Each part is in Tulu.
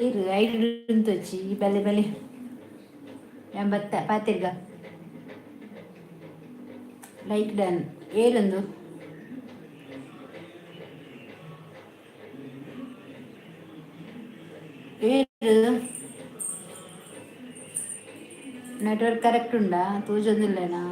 ಏರು ಐಡು ಬಲೆ ಬಲೆ ಎಂಬತ್ತ ಪಾತಿರ್ಗ ಲೈಕ್ ಡನ್. ಏರೊಂದು ಏರು ನೆಟ್ವರ್ಕ್ ಕರೆಕ್ಟ್ ಉಂಡಾ? ತೂಜೊಂದಿಲ್ಲೇನಾ?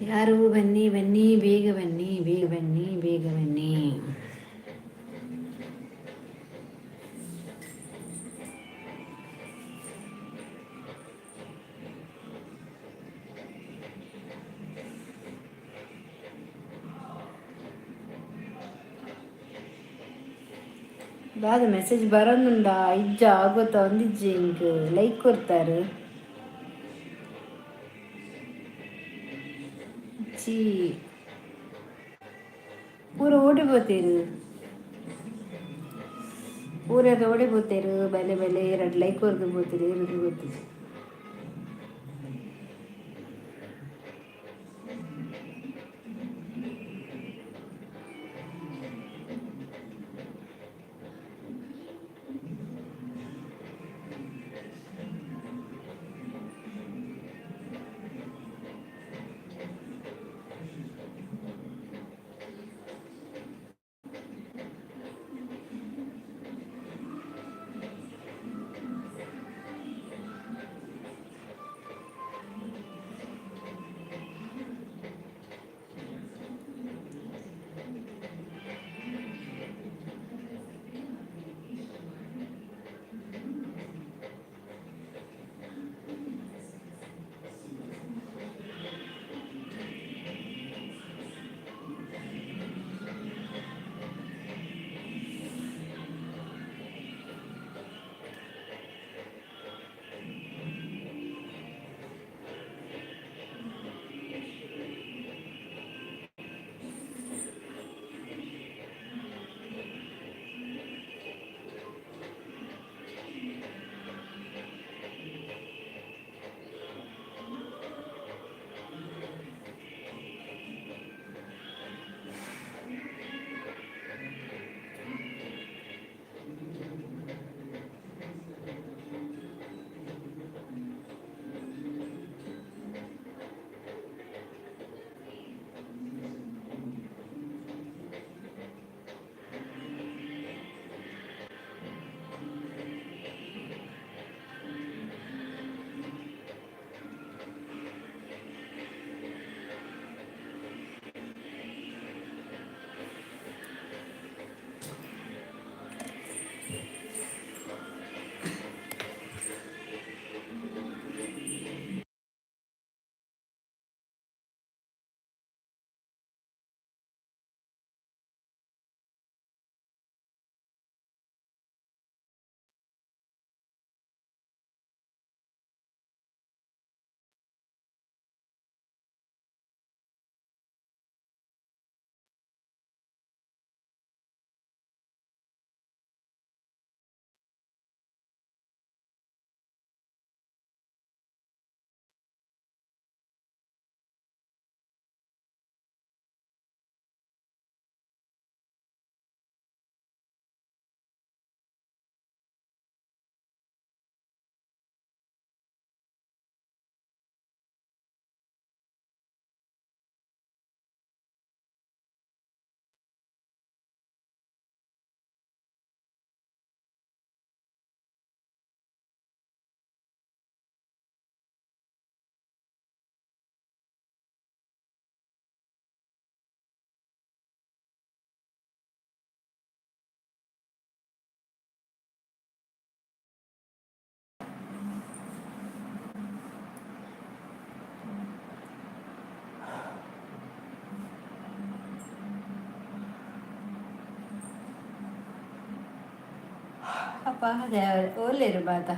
ಯಾರು ಬನ್ನಿ ಬನ್ನಿ, ಬೇಗ ಬನ್ನಿ, ಬೇಗ ಬನ್ನಿ, ಬೇಗ ಬನ್ನಿ. ದಾದ ಮೆಸೇಜ್ ಬರೋದುಂಡ ಇಜ್ಜ ಆಗೋತ ಒಂದಿಜ್ಜಿ ಇಂಕ್ ಲೈಕ್ ಕೊಡ್ತಾರೆ. ಚಿ ಪೂರ ಓಡಿ ಪೋತೇರು, ಪೂರ ಓಡಿ ಪೋತೇರು. ಬಲೆ ಬಲೆ, ಎರಡು ಲೈಕ್ ಕೊರ್ದು ಪೋತೀರಿ ಇರೋದು ಗೊತ್ತಿದೆ. ಅಪ್ಪ ಓಲ್ಲೇರು ಬಾತ.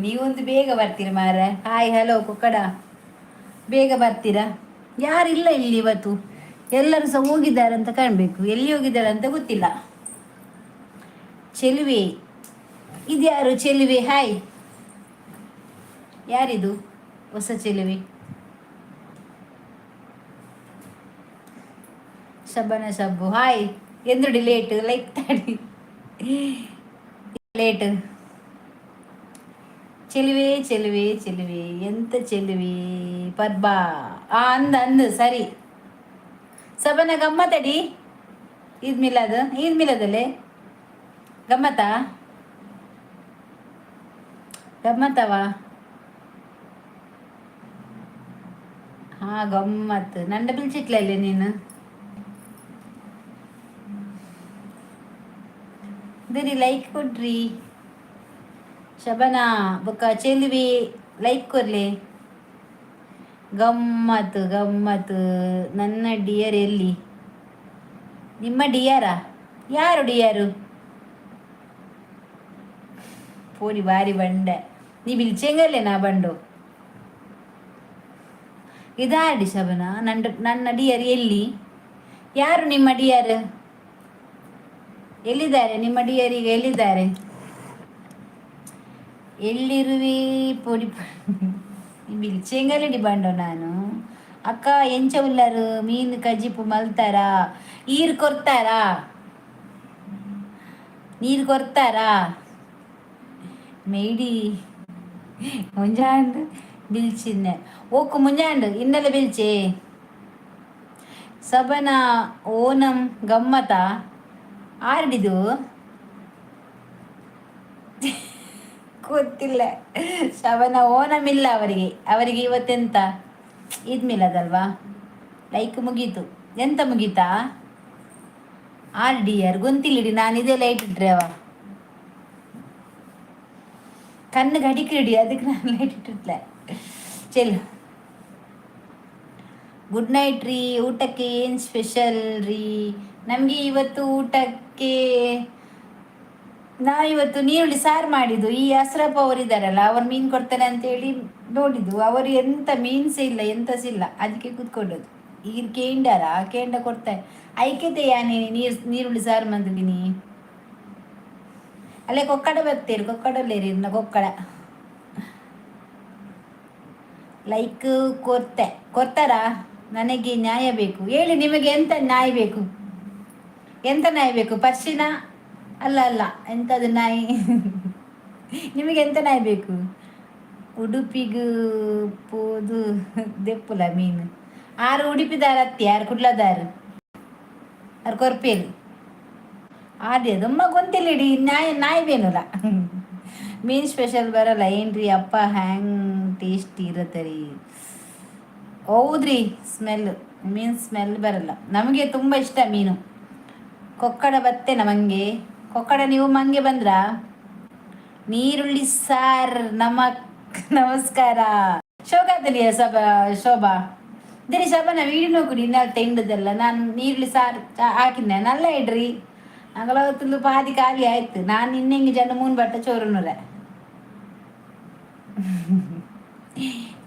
ನೀವೊಂದು ಬೇಗ ಬರ್ತೀರ ಮಾರ. ಹಾಯ್, ಹಲೋ ಕೊಕ್ಕಡ, ಬೇಗ ಬರ್ತೀರಾ? ಯಾರಿಲ್ಲ ಇಲ್ಲಿ ಇವತ್ತು. ಎಲ್ಲರೂ ಸಹ ಹೋಗಿದ್ದಾರೆ ಅಂತ ಕಾಣಬೇಕು. ಎಲ್ಲಿ ಹೋಗಿದ್ದಾರೆ ಅಂತ ಗೊತ್ತಿಲ್ಲ. ಚೆಲುವೆ, ಇದ್ಯಾರು ಚೆಲುವೆ? ಹಾಯ್, ಯಾರಿದು ಹೊಸ ಚೆಲುವೆ? ಶಬನ ಶಬ್ಬು, ಹಾಯ್. ಎಂದುಡಿ ಲೇಟ್? ಲೈಕ್ ತಾಡಿ ಲೇಟ್. ಚೆಲುವೆ, ಚೆಲುವೆ, ಚೆಲುವೆ, ಎಂತ ಚೆಲುವೆ? ಪರ್ಬಾ ಆ ಅಂದ ಅಂದು ಸರಿ. ಸಬನ ಗಮ್ಮತ್ತಡಿ. ಈದ್ ಮಿಲಾದ್, ಈದ್ ಮಿಲಾದಲ್ಲೇ ಗಮ್ಮತ್ತಾ? ಗಮ್ಮತ್ತವ? ಹಾ, ಗಮ್ಮತ್. ನಂಡ ಬಿಲ್ಚಿಟ್ಲಲ್ಲಿ ನೀನು ಬರೀ ಲೈಕ್ ಕೊಡ್ರಿ. ಶಬನಾ ಬೊಕ್ಕ ಚೆಲುವಿ, ಲೈಕ್ ಕೊರ್ಲೆ. ಗಮ್ಮತ್ ಗಮ್ಮತ್. ನನ್ನ ಡಿಯರ್ ಎಲ್ಲಿ? ನಿಮ್ಮ ಡಿಯರಾ? ಯಾರು ಡಿಯರು? ಪೋರಿ ಬಾರಿ ಬಂಡೆ. ನೀ ಬಿಲ್ಚೆಂಗಲ್ಲೇ ನಾ ಬಂಡು ಇದಾಡಿ. ಶಬನ, ನನ್ನ ನನ್ನ ಡಿಯರ್ ಎಲ್ಲಿ? ಯಾರು ನಿಮ್ಮ ಡಿಯರ್? ಎಲ್ಲಿದ್ದಾರೆ ನಿಮ್ಮ ಡಿಯರ್? ಈಗ ಎಲ್ಲಿದ್ದಾರೆ? ಎಲ್ಲಿರುವೆ ಪೊಡಿ? ಬಿಲ್ಚೆಂಗಲ್ಲಿ ಬಂಡೋ ನಾನು. ಅಕ್ಕ, ಎಂಚ ಉಲ್ಲರು? ಮೀನು ಕಜಿಪು ಮಲ್ತಾರಾ? ಈರು ಕೊರ್ತಾರಾ? ನೀರು ಕೊರ್ತಾರಾ? ಮೇಡಿ ಮುಂಜಾಂಡು ಬಿಲ್ಚಿನ್ನೆ ಓಕು ಮುಂಜಾಂಡು ಇನ್ನೆಲ್ಲ ಬಿಲ್ಚೆ. ಸಬನ, ಓನಂ ಗಮ್ಮತ ಆರ್ಡಿದು ಗೊತ್ತಿಲ್ಲ. ಶವನ ಓನಮಿಲ್ಲ ಅವರಿಗೆ. ಅವರಿಗೆ ಇವತ್ತೆಂತ, ಈದ್ ಮಿಲಾದಲ್ವಾ? ಲೈಕ್ ಮುಗೀತು. ಎಂತ ಮುಗೀತಾ? ಆರ್ ಡಿ ಆರ್ ಗೊತ್ತಿಲ್ಲಿಡಿ. ನಾನು ಇದೇ ಲೈಟ್ ಇಟ್ರೆ ಅವ ಕಣ್ಣು ಗಡಿಕಿಡಿ, ಅದಕ್ಕೆ ನಾನು ಲೈಟ್ ಇಟ್ಟಿಟ್ಲೆ. ಚೆಲ್, ಗುಡ್ ನೈಟ್ ರೀ. ಊಟಕ್ಕೆ ಏನು ಸ್ಪೆಷಲ್ ರೀ? ನಮಗೆ ಇವತ್ತು ಊಟಕ್ಕೆ ನಾವಿವತ್ತು ನೀರುಳ್ಳಿ ಸಾರು ಮಾಡಿದ್ದು. ಈ ಅಸ್ರಪ್ಪ ಅವರಿದ್ದಾರಲ್ಲ, ಅವರು ಮೀನು ಕೊಡ್ತಾನೆ ಅಂತೇಳಿ ನೋಡಿದ್ದು. ಅವರು ಎಂತ ಮೀನ್ಸೇ ಇಲ್ಲ, ಎಂತ ಸಹ ಇಲ್ಲ. ಅದಕ್ಕೆ ಕೂತ್ಕೊಂಡದ್ದು. ಈಗ ಕೇಂಡಾರ ಕೇಂಡ ಕೊಡ್ತಾರೆ. ಐಕ್ಯತೆ ಯಾನಿ ನೀರು ನೀರುಳ್ಳಿ ಸಾರು ಮಂದಿದ್ದೀನಿ. ಅಲ್ಲೇ ಕೊಕ್ಕಡ ಬರ್ತೀರಿ, ಕೊಕ್ಕಡಲ್ಲೇರಿ ಕೊಕ್ಕಡ. ಲೈಕ್ ಕೊರ್ತೆ, ಕೊರ್ತಾರಾ? ನನಗೆ ನ್ಯಾಯ ಬೇಕು ಹೇಳಿ. ನಿಮಗೆ ಎಂತ ನ್ಯಾಯ ಬೇಕು? ಎಂತ ನ್ಯಾಯ ಬೇಕು? ಪರ್ಶಿನ ಅಲ್ಲ ಅಲ್ಲ, ಎಂಥದ್ದು ನಾಯಿ? ನಿಮಗೆ ಎಂತ ನಾಯಿ ಬೇಕು? ಉಡುಪಿಗೂ ಪೋದು ದೆಪ್ಪುಲ ಮೀನು. ಆರು ಉಡುಪಿದಾರ ಅತ್ತಿ, ಆರು ಕುಡ್ಲದಾರು, ಆರು ಕೊರ್ಪೇರು ಆದಿ. ಅದಮ್ಮ ಗೊಂತಿಲ್ಲಿಡಿ. ನಾಯಿ ನಾಯಿ ಬೇನುಲ್ಲ. ಮೀನು ಸ್ಪೆಷಲ್ ಬರಲ್ಲ ಏನ್ರಿ ಅಪ್ಪ? ಹ್ಯಾಂಗ್ ಟೇಸ್ಟ್ ಇರತ್ತೆ ರೀ. ಹೌದ್ರಿ, ಸ್ಮೆಲ್, ಮೀನು ಸ್ಮೆಲ್ ಬರಲ್ಲ. ನಮಗೆ ತುಂಬ ಇಷ್ಟ ಮೀನು. ಕೊಕ್ಕಡ ಬತ್ತೆ ನಮಗೆ. ಕೊಕ್ಕಡ, ನೀವು ಮಂಗೆ ಬಂದ್ರಾ? ನೀರುಳ್ಳಿ ಸಾರ್. ನಮ ನಮಸ್ಕಾರ. ಶೋಕಾತಲಿಯ ಸಭಾ ಶೋಭಾ ದಿನ ಶೋಭಾ ವೀಡಿಯೋ ನೋಕುಡಿ. ಇನ್ಯಾಲ್ ತೆಂಡದಲ್ಲ. ನಾನು ನೀರುಳ್ಳಿ ಸಾರು ಹಾಕಿದ್ದೆ, ನಲ್ಲ ಇಡ್ರಿ. ಅಂಗಲ ಪಾದಿ ಖಾಲಿ ಆಯ್ತು. ನಾನು ಇನ್ನೆಂಗೆ ಜನ ಮೂನ್ ಬಟ್ಟ ಚೋರುನುರೆ.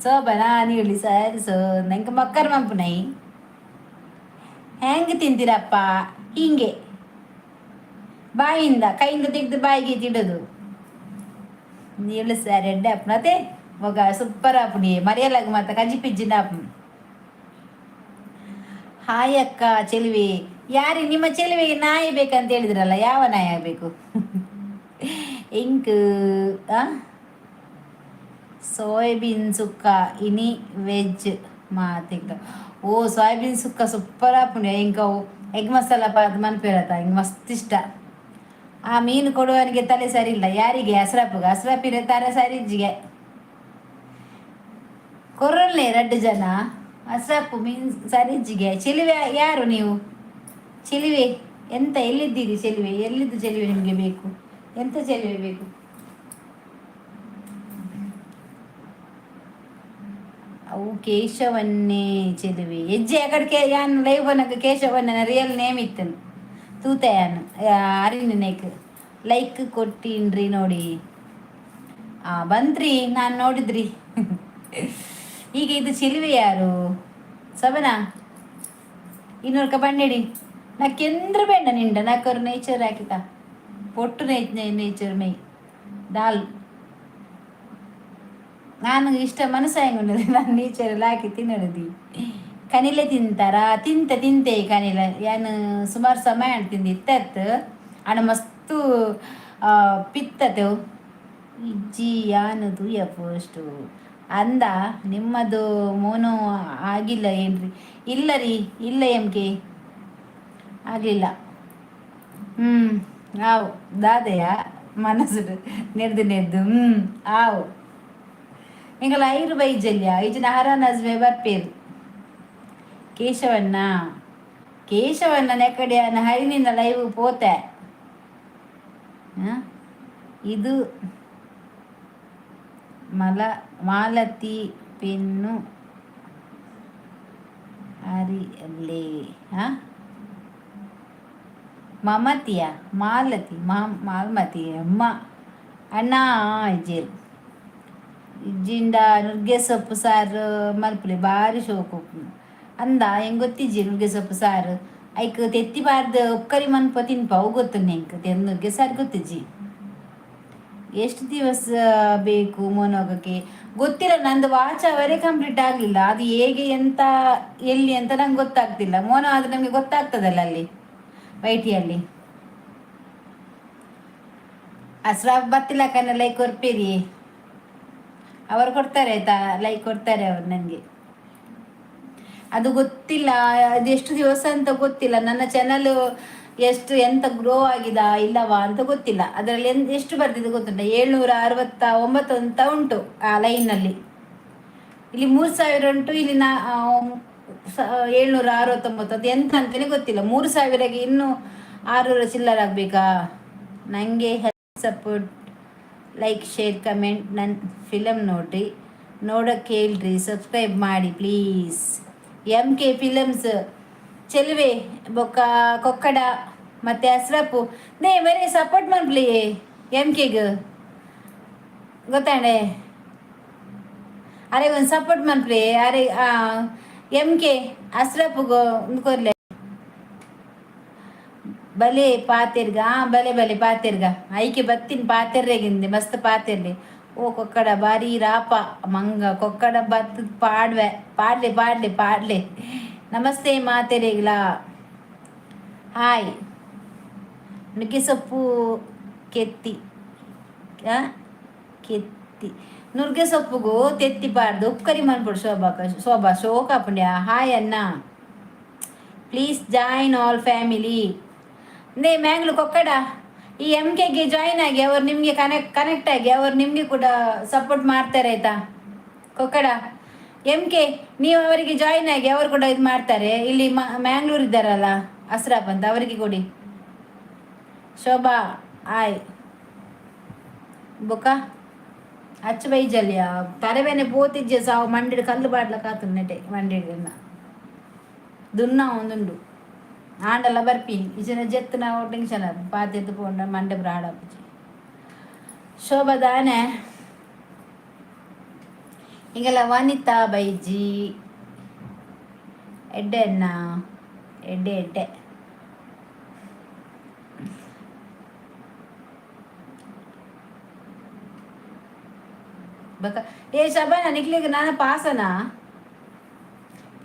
ಶೋಭನಾ, ನೀರುಳ್ಳಿ ಸಾರು ಸೊ ನಂಗೆ ಮಕ್ಕರ್ ಮಂಪುನೈ. ಹೆಂಗೆ ತಿಂತೀರಪ್ಪ? ಹಿಂಗೆ ಬಾಯಿಂದ ಕೈಯಿಂದ ತೆಗೆದು ಬಾಯಿಗೆ ತಿಡೋದು. ನೀರುಳ್ಳಿ ಸಾರು ಎಡ್ಡೆ ಅಪ್ಪನತೆ ಮಗ. ಸೂಪರ್ ಆಪುನಿ ಮರೆಯಲಾಗ ಮತ್ತೆ ಕಜ್ಜಿ ಪಿಜ್ಜಿನ. ಹಾಯ್ ಅಕ್ಕ. ಚೆಲುವೆ ಯಾರಿ? ನಿಮ್ಮ ಚೆಲುವೆಗೆ ನಾಯಿ ಬೇಕಂತ ಹೇಳಿದ್ರಲ್ಲ, ಯಾವ ನಾಯಿ ಆಗಬೇಕು? ಇಂಕ್ ಸೋಯಾಬೀನ್ ಸುಕ್ಕ ಇನಿ ವೆಜ್. ಮಾತಿಗ್ಲ. ಓ, ಸೋಯಾಬೀನ್ ಸುಕ್ಕ ಸೂಪರ್ ಆಪುಂಡು. ಇಂಕವು ಎಗ್ ಮಸಾಲ ಪಾದ್ ಮನ್ಪೇರತ, ಇಂಗ್ ಮಸ್ತ್ ಇಷ್ಟ. ಆ ಮೀನು ಕೊಡುವವನಿಗೆ ತಲೆ ಸರಿ ಇಲ್ಲ. ಯಾರಿಗೆ? ಅಸ್ರಪ್ಪಗೆ. ಅಸ್ರಪ್ಪಿನ ತಲೆ ಸರಿ ಇಜ್ಜಿಗೆ. ಕೊರಲ್ಲೆ ರಡ್ಡು ಜನ. ಅಸ್ರಪ್ಪು ಮೀನ್ ಸರಿ ಇಜ್ಜಿಗೆ. ಚೆಲುವೆ, ಯಾರು ನೀವು? ಚೆಲುವೆ ಎಂತ? ಎಲ್ಲಿದ್ದೀರಿ ಚೆಲುವೆ? ಎಲ್ಲಿದ್ದು ಚೆಲುವೆ ನಿಮಗೆ ಬೇಕು? ಎಂತ ಚೆಲುವೆ ಬೇಕು? ಅವು ಕೇಶವನ್ನೇ ಚೆಲುವೆ ಹೆಜ್ಜೆ ಅಕಡೆಗೆ. ಯಾನ್ ಲೈವ್ ಬನ್ನಗ ಕೇಶವನ್ನ ರಿಯಲ್ ನೇಮ್ ಇತ್ತು. ತೂತೆ ಯಾನ್ ಅರಿನೇಕ್. ಲೈಕ್ ಕೊಟ್ಟಿನ್ರಿ ನೋಡಿ. ಆ ಬಂತ್ರಿ, ನಾನು ನೋಡಿದ್ರಿ. ಈಗ ಇದು ಚೆಲುವೆ ಯಾರು? ಸಬನಾ ಇನ್ನೂರ್ಕ ಬಣ್ಣಿಡಿ. ನಾ ಕೆಂದ್ರ ಬೇಡ ನಿಂಡ. ನಾಕರು ನೇಚರ್ ಹಾಕಿತ ಪೊಟ್ಟು ನೇಚರ್ ಮೈ ದಾಲ್. ನಾನು ಇಷ್ಟ ಮನಸ್ಸಾಯಂಗುಂಡದು. ನಾನು ನೇಚರ್ ಹಾಕಿ ತಿನ್ನಡುದಿ. ಕನಿಲೆ ತಿಂತಾರಾ? ತಿಂತೆ, ತಿಂತೆ ಕನಿಲ. ಯಾನು ಸುಮಾರು ಸಮಯ ತಿಂದು ಇತ್ತತ್ತು ಅಣ್ಣ. ಮಸ್ತು ಪಿತ್ತತೆವು. ಇಜ್ಜಿ, ಯಾನು ತೂಯ ಫಸ್ಟು ಅಂದ. ನಿಮ್ಮದು ಮೋನೋ ಆಗಿಲ್ಲ ಏನ್ರಿ? ಇಲ್ಲ ರೀ, ಇಲ್ಲ ಎಮ್ ಕೆ, ಆಗಲಿಲ್ಲ. ಹ್ಞೂ, ಆವು ದಾದೆಯ ಮನಸ್ಸು ನೆಡ್ದು ನೆಡ್ದು. ಹ್ಞೂ, ಆವು. ಎಂಕಲ ಐರು ಬೈಜಲ್ಯ ಇಜಿನ ಹರ ನಜ್ಮೆ ಬರ್ಪೇರು. ಕೇಶವಣ್ಣ, ಕೇಶವಣ್ಣ ನೆಕಡೆ ಹರಿನಿಂದ ಲೈವ್ ಪೋತೆ. ಇದು ಮಲ ಮಾಲತಿ ಪೆನ್ನು ಅರಿಯಲ್ಲೇ. ಹಾಂ, ಮಮತಿಯ ಮಾಲತಿ ಮಾಲ್ಮತಿ ಅಮ್ಮ. ಅಣ್ಣ ಇಜ್ಜೇರು ಇಜ್ಜಿಂಡ ನುಗ್ಗೆ ಸೊಪ್ಪು ಸಾರು ಮಲ್ಪುಲೆ, ಬಾರಿ ಶೋಕು ಅಂದ. ಹೆಂಗೆ ಗೊತ್ತಿಜ್ಜಿ ನುಗ್ಗೆ ಸೊಪ್ಪು ಸಾರು? ಐಕ್ ತೆತ್ತಿ ಬಾರ್ದು ಉಪ್ಕರಿ ಮನ್ಪ ತಿನ್ಪ. ಅವು ಗೊತ್ತು ಎಂಕ್. ನುಗ್ಗೆ ಸಾರು ಗೊತ್ತಿಜ್ಜಿ. ಎಷ್ಟು ದಿವಸ ಬೇಕು ಮೋನೋಗಕ್ಕೆ? ಗೊತ್ತಿಲ್ಲ. ನಂದು ವಾಚ್ ಅವರೇ ಕಂಪ್ಲೀಟ್ ಆಗಲಿಲ್ಲ. ಅದು ಹೇಗೆ, ಎಂತ, ಎಲ್ಲಿ ಅಂತ ನಂಗೆ ಗೊತ್ತಾಗ್ತಿಲ್ಲ. ಮೋನೋ ಆದರೆ ನಮಗೆ ಗೊತ್ತಾಗ್ತದಲ್ಲ ಅಲ್ಲಿ ವೈಟಿಯಲ್ಲಿ. ಅಸ್ರಾಫ್ ಬತ್ತಿಲ್ಲ ಕನ್ನ. ಲೈಕ್ ಕೊರ್ಪೇರಿ. ಅವರು ಕೊಡ್ತಾರೆ ಆಯ್ತಾ? ಲೈಕ್ ಕೊಡ್ತಾರೆ ಅವರು ನನಗೆ. ಅದು ಗೊತ್ತಿಲ್ಲ, ಅದು ಎಷ್ಟು ದಿವಸ ಅಂತ ಗೊತ್ತಿಲ್ಲ. ನನ್ನ ಚಾನಲ್ ಎಷ್ಟು ಎಂತ ಗ್ರೋ ಆಗಿದಾ ಇಲ್ಲವಾ ಅಂತ ಗೊತ್ತಿಲ್ಲ. ಅದರಲ್ಲಿ ಎಷ್ಟು ಬರ್ತಿದೆ ಗೊತ್ತುಂಟ? 769 ಅಂತ ಉಂಟು ಆ ಲೈನಲ್ಲಿ. ಇಲ್ಲಿ 3000 ಉಂಟು, ಇಲ್ಲಿ ನಾ 769. ಅದು ಎಂತ ಅಂತಲೇ ಗೊತ್ತಿಲ್ಲ. 3000ಕ್ಕೆ ಇನ್ನೂ 600 ಚಿಲ್ಲರ್ ಆಗಬೇಕಾ? ನನಗೆ help, support, like, share, comment. ನನ್ನ ಫಿಲಮ್ ನೋಡ್ರಿ, ನೋಡೋಕ್ಕೆ ಹೇಳ್ರಿ, ಸಬ್ಸ್ಕ್ರೈಬ್ ಮಾಡಿ ಪ್ಲೀಸ್. M K films. ಚೆಲುವೆ ಬೊಕ್ಕ ಕೊಕ್ಕಡ ಮತ್ತು ಅಸ್ರಪ್ಪು ನೇ ಮೇರೆ ಸಪೋರ್ಟ್ ಮನ್ಪ್ಲಿ ಎಮ್ ಕೆಗ್. ಗೊತ್ತಾಂಡೆ? ಅರೆ, ಒಂದು ಸಪೋರ್ಟ್ ಮನ್ಪ್ಲಿ. ಅರೆ, ಎಮ್ ಕೆ ಅಸ್ರಪ್ಪುಗು ಕೊರ್ಲೆ. ಬಲೆ ಪಾತೆರ್ಗ. ಬಲೆ ಬಲೆ ಪಾತೆರ್ಗ. ಐಕೆ ಬತ್ತಿನ ಪಾತೆರ್ರೆಗಿಂದೆ ಮಸ್ತ್ ಪಾತೆರ್ಲೆ. ಓ ಕೊಕ್ಕಡ ಬಾರಿ ರಾಪ ಮಂಗ. ಕೊಕ್ಕಡ ಬತ್ ಪಾಡ್ವೆ. ಪಾಡ್ಲೆ, ಪಾಡ್ಲೆ, ಪಾಡ್ಲೆ. ನಮಸ್ತೆ ಮಾತೆರೆಗ್ಲಾ. ಹಾಯ್. ನುಗ್ಗೆ ಸೊಪ್ಪು ಕೆತ್ತಿ ಕೆತ್ತಿ. ನುಗ್ಗೆ ಸೊಪ್ಪುಗು ತೆತ್ತಿ ಪಾಡ್ದು ಉಪ್ಕರಿ ಮನ್ಪೊಡು. ಶೋಭಾ, ಶೋಭಾ ಶೋಕ ಪುಂಡ್ಯ. ಹಾಯ್ ಅಣ್ಣ, ಪ್ಲೀಸ್ ಜಾಯಿನ್ ಆಲ್ ಫ್ಯಾಮಿಲಿ. ನೇ ಮ್ಯಾಂಗ್ಳು ಕೊಕ್ಕಡ, ಈ ಎಮ್ ಕೆಗೆ ಜಾಯಿನ್ ಆಗಿ. ಅವರು ನಿಮಗೆ ಕನೆಕ್ಟ್ ಕನೆಕ್ಟ್ ಆಗಿ. ಅವರು ನಿಮಗೆ ಕೂಡ ಸಪೋರ್ಟ್ ಮಾಡ್ತಾರೆ ಆಯ್ತಾ? ಕೊಕ್ಕಡ, ಎಮ್ ಕೆ, ನೀವು ಅವರಿಗೆ ಜಾಯಿನ್ ಆಗಿ. ಅವರು ಕೂಡ ಇದು ಮಾಡ್ತಾರೆ. ಇಲ್ಲಿ ಮ್ಯಾಂಗ್ಳೂರ್ ಇದ್ದಾರಲ್ಲ ಅಸ್ರಾಪ್ ಅಂತ, ಅವರಿಗೆ ಕೊಡಿ. ಶೋಭಾ ಆಯ್. ಬೊಕ್ಕ ಅಚ್ಚ ಬೈಜಲ್ಯ ತರಬೇನೆ ಪೋತಿಜ್ಜೆ ಸಾವು. ಮಂಡಿಡ್ ಕಲ್ಲು ಬಾಡ್ಲಕ್ಕ ಆತು ನೆಟೆ. ಮಂಡಿಡ್ ದುನ್ನ ಒಂದುಂಡು ಆಂಡಲ ಬರ್ಪೀನಿ. ಇಚಿನ ಜೆತ್ತು ನಾವು ಟೆನ್ಷನ್ ಪಾತೆದ್ದು ಪೋಂಡ ಮಂಡೆ ಬ್ರಾಡಪ್ಪುಜಿ. ಶೋಭಾ ದಾನೆ? ಇಂಗಲ ವನಿತಾ ಬೈಜಿ. ಎಡ್ಡೆ ಅಣ್ಣ, ಎಡ್ಡೆ ಎಡ್ಡೆ. ಬಕ ಏ ಶಬಾನ, ನಿಕ್ಲಿಗ್ ನಾನು ಪಾಸನಾ?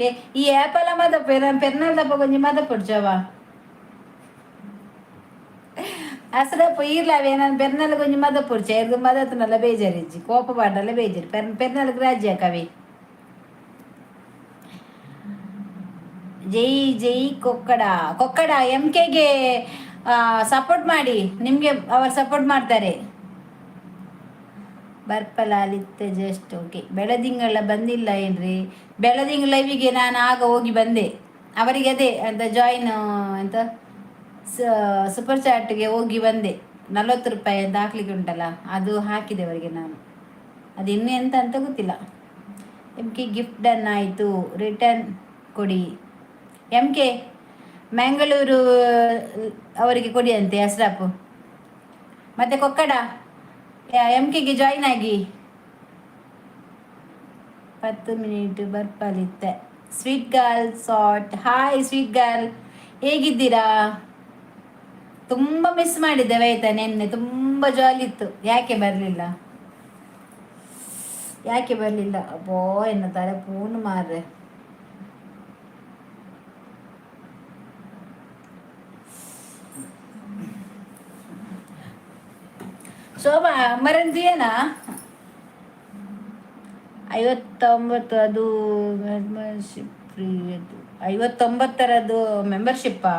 ಏ, ಈ ಆ್ಯಪಲ್ಲ ಮದ ಪೆರ ಪೆರ್ನಾಲ್ದಪ್ಪ ಕೊಂಚ ಮದ ಪೊಡ್ಚವ. ಅಸರಪ್ಪ ಈರ್ಲಾವೆ ನಾನು ಪೆರ್ನಲ್ ಕೊಂಚ ಮದ ಪೊಡ್ಚ. ಎರ್ಗು ಮದತ್ನಲ್ಲ ಬೇಜಾರಿಜ್ಜಿ, ಕೋಪ ಪಾಡಲ್ಲ ಬೇಜಾರು. ಪೆರ್ ಪೆರ್ನಲ್ ರಾಜ್ಯ ಕವಿ. ಜೈ ಜೈ ಕೊಕ್ಕಡ. ಕೊಕ್ಕಡ ಎಂ ಕೆಗೆ ಸಪೋರ್ಟ್ ಮಾಡಿ. ನಿಮಗೆ ಅವರು ಸಪೋರ್ಟ್ ಮಾಡ್ತಾರೆ. ಬರ್ಪಲಾಲಿತ್ತೆ ಜಸ್ಟ್. ಓಕೆ, ಬೆಳದಿಂಗಳ ಬಂದಿಲ್ಲ ಏನ್ರಿ? ಬೆಳದಿಂಗಳ ಲೈವಿಗೆ ನಾನು ಆಗ ಹೋಗಿ ಬಂದೆ. ಅವರಿಗೆ ಅದೇ ಅಂತ ಜಾಯಿನ್ ಅಂತ ಸೂಪರ್ ಚಾಟ್ಗೆ ಹೋಗಿ ಬಂದೆ. 40 ರೂಪಾಯಿ ಅಂತ ಹಾಕ್ಲಿಕ್ಕೆ ಉಂಟಲ್ಲ, ಅದು ಹಾಕಿದೆ ಅವರಿಗೆ ನಾನು. ಅದು ಇನ್ನೂ ಎಂತ ಅಂತ ಗೊತ್ತಿಲ್ಲ. M K gift done ಆಯಿತು, ರಿಟರ್ನ್ ಕೊಡಿ. ಎಂ ಕೆ ಮ್ಯಾಂಗಳೂರು ಅವರಿಗೆ ಕೊಡಿ ಅಂತೆ ಅಸ್ರಾಪು. ಮತ್ತೆ ಕೊಕ್ಕಡ ಎಂ ಕೆಗೆ ಜಾಯಿನ್ ಆಗಿ. 10 minute ಬರ್ಪಲಿತ್ತೆ. Sweet girl sort, hi sweet girl, ಹೇಗಿದ್ದೀರಾ? ತುಂಬ ಮಿಸ್ ಮಾಡಿದ್ದೇವೆ ಆಯ್ತಾ? ನಿನ್ನೆ ತುಂಬ ಜಾಲಿ ಇತ್ತು. ಯಾಕೆ ಬರಲಿಲ್ಲ? ಯಾಕೆ ಬರಲಿಲ್ಲ? ಅಬ್ಬೋ, ಎನ್ನ ತಲೆ ಪೂರ್ಣ ಮಾರ್ರೆ. ಶೋಭಾ ಮರಂದಿಯೇನಾ? 59 ಅದು ಮೆಂಬರ್ಶಿಪ್ ಫ್ರೀ. ಅದು 59ರದ್ದು ಮೆಂಬರ್ಶಿಪ್ಪಾ?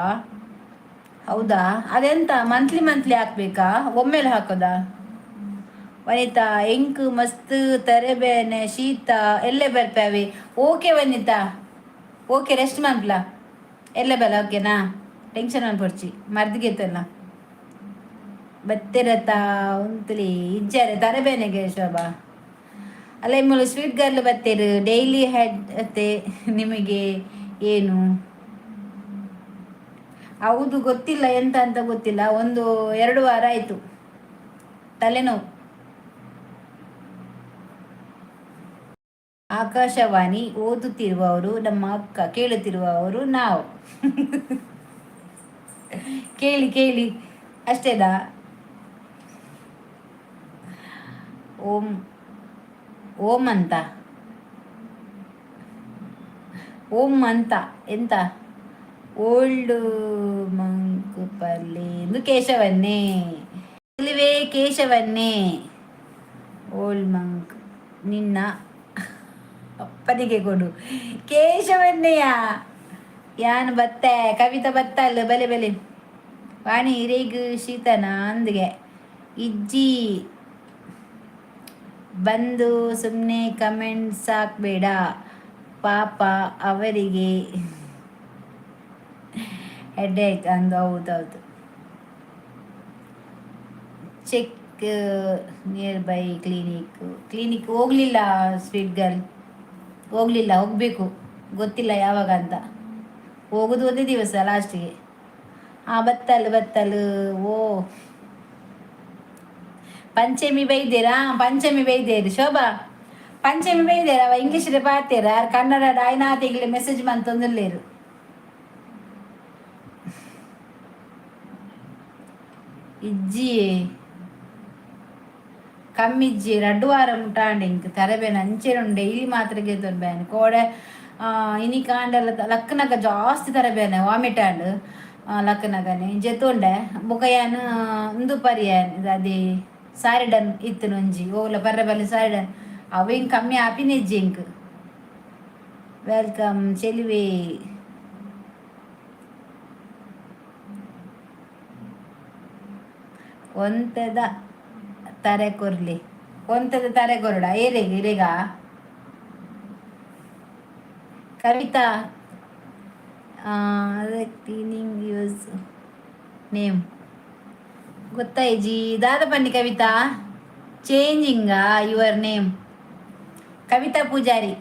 ಹೌದಾ? ಅದೆಂತ, ಮಂತ್ಲಿ ಮಂತ್ಲಿ ಹಾಕ್ಬೇಕಾ, ಒಮ್ಮೆಲೆ ಹಾಕೋದಾ? ವನಿತಾ, ಎಂಕ್ ಮಸ್ತ್ ತರೆಬೇನೆ, ಶೀತ, ಎಲ್ಲೇ ಬರ್ಪಾವಿ. ಓಕೆ ವನಿತಾ, ಓಕೆ, ರೆಸ್ಟ್ ಮನ್ಪ್ಲ. ಎಲ್ಲೇ ಬಲ್ಲ, ಓಕೆನಾ? ಟೆನ್ಷನ್ ಮನ್ಪೊಡ್ಚಿ, ಮರ್ದಿಗೆತ್ತಲ್ಲ ಬತ್ತಿರತ ಉಂತುಲಿ. ಇಜ್ಜಾರೆ ತರಬೇನೆಗೆ ಶೋಭಾ. ಅಲ್ಲ, ಇಮ್ಮಲು ಸ್ವೀಟ್ ಗರ್ಲ್ ಬತ್ತೀರು ಡೈಲಿ ಹೆಡ್ ಅತ್ತೆ. ನಿಮಗೆ ಏನು? ಹೌದು, ಗೊತ್ತಿಲ್ಲ, ಎಂತ ಅಂತ ಗೊತ್ತಿಲ್ಲ. ಒಂದು 2 ವಾರ ಆಯಿತು ತಲೆನೋವು. ಆಕಾಶವಾಣಿ ಓದುತ್ತಿರುವವರು ನಮ್ಮ ಅಕ್ಕ, ಕೇಳುತ್ತಿರುವವರು ನಾವು. ಕೇಳಿ ಕೇಳಿ, ಅಷ್ಟೇನಾ? ಓಂ ಓಂ ಅಂತ, ಓಂ ಅಂತ ಎಂತ? ಓಲ್ಡ್ ಮಂಕ್ ಪರ್ಲಿ ಎಂದು ಕೇಶವನ್ನೇ ಇಲ್ಲಿವೆ. ಕೇಶವನ್ನೇ, ಓಲ್ಡ್ ಮಂಕ್ ನಿನ್ನ ಅಪ್ಪನಿಗೆ ಕೊಡು. ಕೇಶವನ್ನೆಯ ಯಾನು ಬತ್ತೆ? ಕವಿತಾ ಬತ್ತಲ್ಲ? ಬಲೆ ಬಲೆ. ವಾಣಿ, ಇರೇಗು ಶೀತನ ಅಂದ್ಗೆ? ಇಜ್ಜಿ, ಬಂದು ಸುಮ್ಮನೆ ಕಮೆಂಟ್ಸ್ ಹಾಕಬೇಡ, ಪಾಪ ಅವರಿಗೆ ಹೆಡ್ಡೇಕ್ ಅಂದು. ಹೌದೌದು. Check near by clinic. Clinic ಹೋಗಲಿಲ್ಲ ಸ್ವೀಟ್ ಗರ್ಲ್, ಹೋಗಲಿಲ್ಲ. ಹೋಗಬೇಕು, ಗೊತ್ತಿಲ್ಲ ಯಾವಾಗ ಅಂತ. ಹೋಗೋದು ಒಂದೇ ದಿವಸ ಲಾಸ್ಟಿಗೆ. ಹಾಂ, ಬತ್ತಲು ಬತ್ತಲು. ಓ, ಪಂಚಮಿ ಬೈದೇರಾ? ಪಂಚಮಿ ಬೈದೇರಿ ಶೋಭಾ, ಪಂಚಮಿ ಬೈದೇರ. ಅವ ಇಂಗ್ಲೀಷ್ ಪಾತೇರ, ಕನ್ನಡ ಆಯ್ನಾತಿಗ್ಲೆ ಮೆಸೇಜ್ ಮಂತೊಂದುಲ್ಲೇರು. ಇಜ್ಜಿ, ಕಮ್ಮಿಜ್ಜಿ. ರಡ್ಡು ವಾರ ಮುಟ್ಟಾಂಡ್ ಇಂಕ್ ತರಬೇನ ಅಂಚೆನೆ ಡೈಲಿ ಮಾತ್ರೆ ಗೆತೊನ್ ಬೇನೆ. ಕೋಡೆ ಇನಿ ಕಾಂಡೆಲ ಲಕ್ಕನಗ ಜಾಸ್ತಿ ತರಬೇನೆ, ವಾಮಿಟ್ ಆಂಡ್. ಲಕ್ಕನಗನೆ ಜೆತ್ತೊಂಡೆ. ಬೊಕ ಯಾನ್ ಉಂದು ಪರಿಯಾನ್, ಅದೇ ಸಾರಿಡನ್ ಇತ್ತು ಒಂಜಿ ಓಲ ಪರ್ರೆ ಬಲ್ಲಿ ಸಾರಿಡನ್. ಅವು ಇಂಕ್ ಕಮ್ಮಿ ಆಪಿನಿಜ್ಜಿ ಇಂಕ್. Welcome ಚೆಲುವೆ. ಒಂತೆದ ತರೆ ಕೊರ್ಲಿ, ಒಂತೆದ ತರೆ ಕೊರಡ. ಏರೆಗ್ ಇರೆಗ? ಕವಿತಾ, cleaning use name ಗೊತ್ತಾಯ್ಜಿ. ದಾದ ಬನ್ನಿ ಕವಿತಾ, ಚೇಂಜಿಂಗಾ your name? Kavita Poojary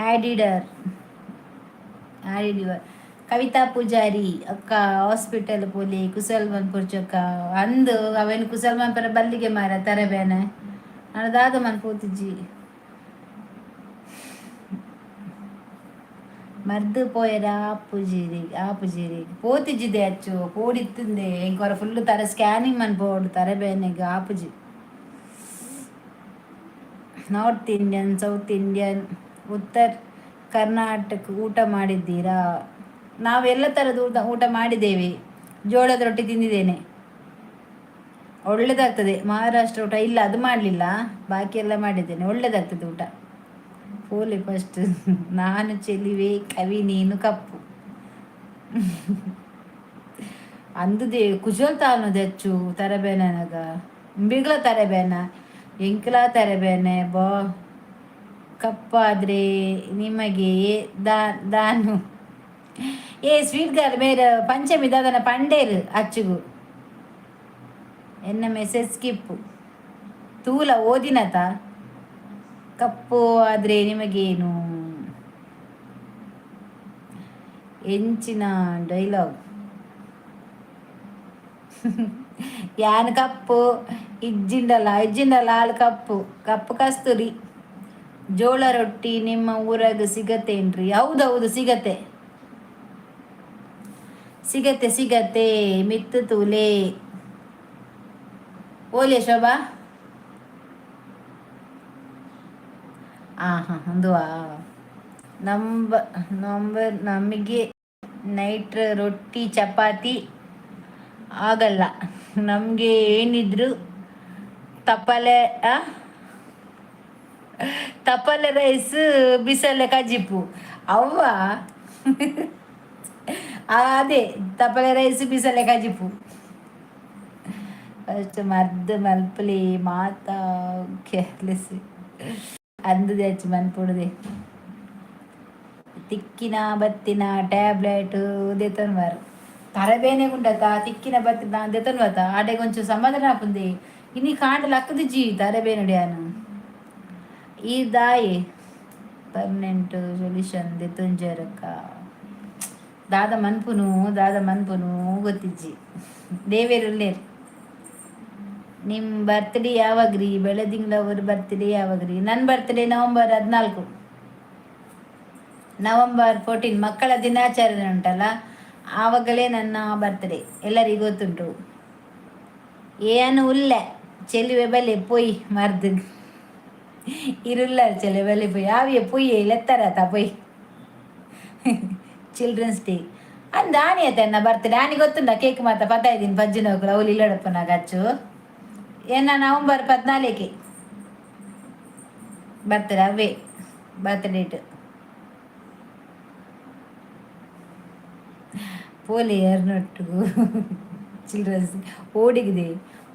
ಆಡಿಡರ್ added your Kavita Poojary. ಅಕ್ಕ, ಹಾಸ್ಪಿಟಲ್ ಪೋಲಿ ಕುಸಲ್ ಮನ್ಪುರ್ಚಕ್ಕ ಅಂದು. ಅವೇನು ಕುಸಲ್ ಮನ್ಪರ ಬಲ್ಲಿಗೆ ಮಾರ ತರಬೇನೆ. ನಾನು ದಾದ ಮನ್ಪೋತಿಜ್ಜಿ. ಮರ್ದು ಪೋಯರ ಆಪುಜಿರಿ ಆಪುಜಿರಿ ಪೋತಿಜ್ಜಿದೆ ಅಚ್ಚು ಪೋಡಿತ್ತುಂದೆ. ಎಂಕೊರ ಫುಲ್ ತರೆ ಸ್ಕ್ಯಾನಿಂಗ್ ಮನ್ಪೋಡು ತರಬೇನೆಗ್ ಆಪುಜಿ. North Indian, south Indian, ಉತ್ತರ ಕರ್ನಾಟಕ ಊಟ ಮಾಡಿದ್ದೀರಾ? ನಾವೆಲ್ಲ ಥರದ ಊಟ ಊಟ ಮಾಡಿದ್ದೇವೆ. ಜೋಳದ ರೊಟ್ಟಿ ತಿಂದಿದ್ದೇನೆ, ಒಳ್ಳೆದಾಗ್ತದೆ. ಮಹಾರಾಷ್ಟ್ರ ಊಟ ಇಲ್ಲ, ಅದು ಮಾಡಲಿಲ್ಲ. ಬಾಕಿ ಎಲ್ಲ ಮಾಡಿದ್ದೇನೆ, ಒಳ್ಳೆದಾಗ್ತದೆ ಊಟ. ಪೋಲೆ ಫಸ್ಟ್. ನಾನು ಚೆಲಿವೆ ಕವಿ, ನೀನು ಕಪ್ಪು ಅಂದದೆ. ಕುಜಲ್ ತಾನು ದೆಚ್ಚು ತರಬೇನಗ ಬಿಗ್ಲ ತರಬೇನ ಎಂಕ್ಲ ತರಬೇನೆ ಬಾ. ಕಪ್ಪಾದ್ರೆ ನಿಮಗೆ ದಾನು. ಏ ಸ್ವೀಟ್ ಗರ್ಲ್, ಮೇರೆ ಪಂಚಮಿ ದಾದನ ಪಂಡೇರು ಅಚ್ಚುಗು. ಎನ್ನ ಮೆಸೇಜ್ ಸ್ಕಿಪ್ ತೂಲ ಓದಿನತ. ಕಪ್ಪು ಆದರೆ ನಿಮಗೇನು? ಎಂಚಿನ ಡೈಲಾಗ್? ಯಾನ್ ಕಪ್ಪು ಇಜ್ಜಿಂಡಲ ಇಜ್ಜಿಂಡಲ ಹಾಲು ಕಪ್ಪು ಕಪ್ಪು ಕಸ್ತೂರಿ. ಜೋಳ ರೊಟ್ಟಿ ನಿಮ್ಮ ಊರಾಗ ಸಿಗತ್ತೇನ್ರಿ? ಹೌದೌದು, ಸಿಗತ್ತೆ ಸಿಗತ್ತೆ ಸಿಗತ್ತೆ. ಮಿತ್ತು ತೂಲೆ ಓಲೆ ಶೋಭಾ. ಹಾಂ ಹಾಂ, ಅಂದುವಾ ನಂಬರ್. ನಮಗೆ ನೈಟ್ ರೊಟ್ಟಿ ಚಪಾತಿ ಆಗಲ್ಲ. ನಮಗೆ ಏನಿದ್ರು ತಪ್ಪಲೆ ತಪ್ಪಲೆ ರೈಸ್, ಬಿಸಲೆ ಕಜಿಪು. ಅವ್ವ, ಅದೇ ತಪ್ಪಲೆ ರೈಸ್, ಬಿಸಲೆ ಕಜಿಪು. ಫಸ್ಟ್ ಮದ್ದು ಮಲ್ಪಲಿ ಮಾತಾ ಕೇರ್ಲೆಸ್ ಅಂದದೆ ಹಚ್ಚಿ ಮನ್ಪುಡುದೆ. ತಿಕ್ಕಿನ ಬತ್ತಿನ ಟ್ಯಾಬ್ಲೆಟ್ ದೆತೊನ್ವಾರು. ತರಬೇನೆ ಗುಂಡತ ತಿಕ್ಕಿನ ಬತ್ತಿನ ದೆತೊನ್ವತ ಆಡೆ ಕೊಂಚ ಸಮಾಧಾನ ಆಪುಂದೆ. ಇನಿ ಕಾಂಡ ಲಕ್ಕದಿಜ್ಜಿ ತರಬೇನುಡ್ಯಾನು. ಈ ದಾಯಿ ಪರ್ಮನೆಂಟ್ ಸೊಲ್ಯೂಷನ್ ದೆತೊಂಜರಕ್ಕ ದಾದ ಮನ್ಪುನು, ದಾದ ಮನ್ಪುನು ಗೊತ್ತಿಜ್ಜಿ. ದೇವೇರುಲ್ಲೇರು. ನಿಮ್ಮ ಬರ್ತ್ಡೇ ಯಾವಾಗ್ರಿ? ಬೆಳದಿಂಗಳವ್ರ ಬರ್ತ್ಡೇ ಯಾವಾಗ್ರಿ? ನನ್ನ birthday November 14, November 14. ಮಕ್ಕಳ ದಿನಾಚರಣೆ ಉಂಟಲ್ಲ, ಆವಾಗಲೇ ನನ್ನ ಬರ್ತ್ಡೇ, ಎಲ್ಲರಿಗೂ ಗೊತ್ತುಂಟು. ಏನು ಉಲ್ಲೆ ಚೆಲುವೆ ಬಲೆ ಪೊಯ್ ಮರ್ದು ಇರುಲ್ಲ. ಚೆಲುವೆ ಬಲೆ ಪೊಯ್ ಆವಿಯ ಪೊಯ್ಯೆ ಲೆತ್ತಾರತ ಪೊಯ್. ಚಿಲ್ಡ್ರನ್ಸ್ ಡೇ ಅಂದ ಆನಿ ಆಯ್ತು ಬರ್ತ್ಡೇ. ಆನಿ ಗೊತ್ತುಂಡ ಕೇಕ್ ಮಾತ ಪತ್ತಾಯಿದ್ದೀನಿ ಪಜ್ಜಿನೋಕುಲು ಅವ್ಲು ಇಲ್ಲಡಪ್ಪನಾಗ ಅಚ್ಚು. ಏನ ನವಂಬರ್ 14ಕ್ಕೆ ಬರ್ತ್ಡೇ, ಅವೇ ಬರ್ತ್ ಡೇಟ್. ಪೋಲಿ ಎರ್ನೊಟ್ಟು ಚಿಲ್ಡ್ರನ್ಸ್ ಓಡಿಗಿದೆ.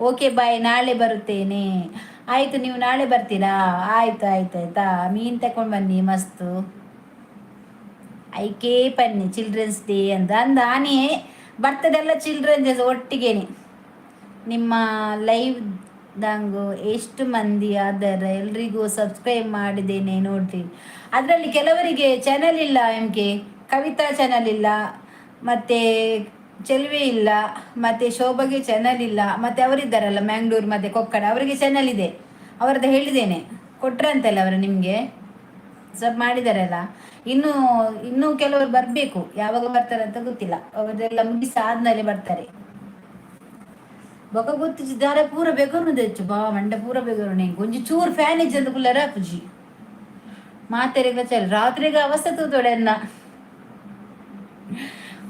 ಓಕೆ ಬಾಯ್, ನಾಳೆ ಬರುತ್ತೇನೆ. ಆಯಿತು, ನೀವು ನಾಳೆ ಬರ್ತೀರಾ? ಆಯಿತು ಆಯ್ತು, ಆಯಿತಾ. ಮೀನು ತಗೊಂಡು ಬನ್ನಿ ಮಸ್ತು. ಐಕೇ ಪನ್ನಿ ಚಿಲ್ಡ್ರನ್ಸ್ ಡೇ ಅಂತ ಅಂದ ಆನೆಯೇ ಬರ್ತದೆಲ್ಲ ಚಿಲ್ಡ್ರನ್ಸ್ ಡೇ ಒಟ್ಟಿಗೇನೆ. ನಿಮ್ಮ ಲೈವ್ ದಂಗು ಎಷ್ಟು ಮಂದಿ ಆದರೆ ಎಲ್ರಿಗೂ ಸಬ್ಸ್ಕ್ರೈಬ್ ಮಾಡಿದ್ದೇನೆ ನೋಡ್ರಿ. ಅದರಲ್ಲಿ ಕೆಲವರಿಗೆ ಚಾನಲ್ ಇಲ್ಲ. M K Kavita channel ಇಲ್ಲ, ಮತ್ತು ಚೆಲುವೆ ಇಲ್ಲ, ಮತ್ತು ಶೋಭಾಗೆ ಚಾನಲ್ ಇಲ್ಲ. ಮತ್ತು ಅವರಿದ್ದಾರಲ್ಲ ಮ್ಯಾಂಗ್ಳೂರು ಮತ್ತು ಕೊಕ್ಕಡ, ಅವರಿಗೆ ಚಾನಲ್ ಇದೆ. ಅವರದ್ದು ಹೇಳಿದ್ದೇನೆ, ಕೊಟ್ರಂತಲ್ಲ ಅವರು ನಿಮಗೆ ಸಬ್ ಮಾಡಿದಾರಲ್ಲ. ಇನ್ನು ಇನ್ನೂ ಕೆಲವರು ಬರಬೇಕು, ಯಾವಾಗ ಬರ್ತಾರೆ ಅಂತ ಗೊತ್ತಿಲ್ಲ. ಅವರೆಲ್ಲ ಮುಗಿಸಾದ್ಮೇಲೆ ಬರ್ತಾರೆ. ಬೊಕ ಗೊತ್ತಿದ್ದಾರೆ ಪೂರ ಬೆಗರು ದೆಚ್ಚು ಬಾ ಮಂಡೆ ಪೂರ ಬೆಗರು. ಒಂಜಿ ಚೂರು ಫ್ಯಾನ್ ಇಜ್ಜಂದು ಕುಲ್ಲರ ಪುಜಿ ಮಾತೆರೆಗ ಚಲ್ ರಾತ್ರಿಗೆ ಅವಸ್ಥೆ ತೂತೋಡೆ ಎನ್ನ.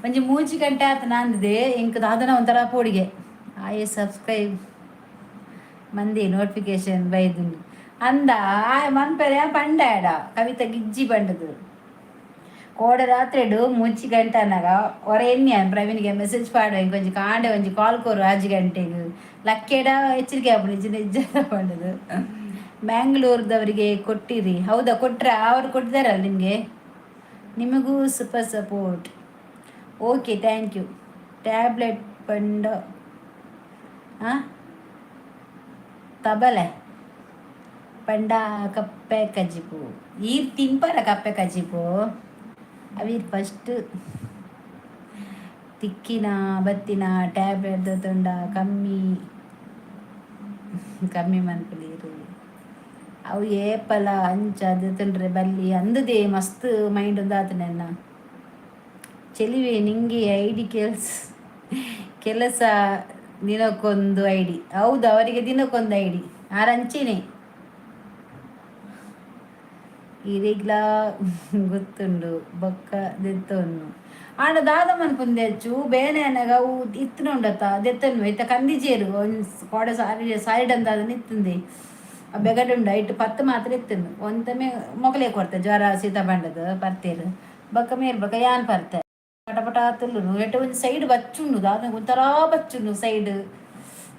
ಒಂಜಿ ಮೂಜಿ ಗಂಟೆ ಆತ ನಾಂದಿದೆ. ಎಂಕ್ ದಾದನ ಒಂಥರ ಪೋಡಿಗೆ. ಆಯೆ ಸಬ್ಸ್ಕ್ರೈಬ್ ಮಂದಿ ನೋಟಿಫಿಕೇಶನ್ ಬೈದುಂಡು ಅಂದ. ಆಯ್ ಮನ್ಪೆರೆ ಪಂಡ ಕವಿತಾ ಗಿಜ್ಜಿ ಪಂಡದು. ಕೋಡೆ ರಾತ್ರಿಡು ಮೂಜಿ ಗಂಟೆ ಅನ್ನಾಗ ಹೊರ ಎಣ್ಣೆ ಪ್ರವೀಣ್ಗೆ ಮೆಸೇಜ್ ಪಾಡು, ಇಂಕೊಂಜಿ ಕಾಂಡೆ ಒಂಜಿ ಕಾಲ್ ಕೋರು ಆಜಿ ಗಂಟೆಗೆ ಲಕ್ಕೆಡ ಎಚ್ಚರಿಕೆ ಆಪುಂಡು ಇಜ್ಜಿಂಡ ಇಜ್ಜದ ಪಂಡದು. ಮ್ಯಾಂಗ್ಳೂರ್ದವರಿಗೆ ಕೊಟ್ಟಿರಿ? ಹೌದಾ, ಕೊಟ್ರ? ಅವರು ಕೊಟ್ಟಿದ್ದಾರಲ್ಲ ನಿಮಗೆ. ನಿಮಗೂ super support. Okay, thank you. Tablet ಪಂಡ ಹಾಂ ತಬಲೆ ಪಂಡ ಕಪ್ಪೆ ಕಜಿಪು. ಈರ್ ತಿನ್ಪರ ಕಪ್ಪೆ ಕಜಿಪು? ಅವೀರ್ ಫಸ್ಟ್ ತಿಕ್ಕಿನ ಬತ್ತಿನ ಟ್ಯಾಬ್ಲೆಟ್ ತೊಂಡ ಕಮ್ಮಿ ಕಮ್ಮಿ ಮನ್ಪುಲೀರು. ಅವು ಏಪಲ ಅಂಚ ದೆತೊಂಡ್ರೆ ಬಲ್ಲಿ ಅಂದದೆ. ಮಸ್ತ್ ಮೈಂಡ್ ಒಂದಾತನೆನ್ನ. ಚೆಲಿವೆ ನಿಂಗೆ ಐಡಿ ಕೆಲ್ಸ ಕೆಲಸ ದಿನಕ್ಕೊಂದು ಐಡಿ. ಹೌದು, ಅವರಿಗೆ ದಿನಕ್ಕೊಂದು ಐಡಿ. ಆರಂಚಿನೇ ಇರೆಗ್ಲಾ ಗೊತ್ತುಂಡು ಬೊಕ್ಕ ದೆತ್ತೊನ್ನು. ಆಂಡ ದಾದ ಮನ್ಪುಂದೆ ಅಚ್ಚು ಬೇನೆ ಅನಗ ಅವು ಇತ್ತುನ ಉಂಡತ್ತ ದೆತ್ತೊನ್ವೆ. ಇತ್ತ ಕಂದಿಜೇರು ಕೋಡೆ ಸಾರಿ ಸಾರಿಡ್ ಅಂದಾದ ಇತ್ತುಂದೆ. ಬೆಗಡುಂಡು ಐಟ್ ಪತ್ತು ಮಾತ್ರ ಇತ್ತುಂಡು. ಒಂತಮೆ ಮೊಗಲೇ ಕೊರ್ತೆ, ಜ್ವರ ಶೀತ ಬಂಡದು ಪರ್ತೇರು. ಬೊಕ್ಕ ಮೇರ್ ಬೊಕ್ಕ ಯಾನ್ ಪರ್ತೆ. ಪಟ ಪಟ ತುಲ್ಲುನು ಎಟ್ಟು ಒಂಜಿ ಸೈಡ್ ಬಚ್ಚುಂಡು, ದಾದ ಒಂಥರ ಬಚ್ಚುಂಡು ಸೈಡ್,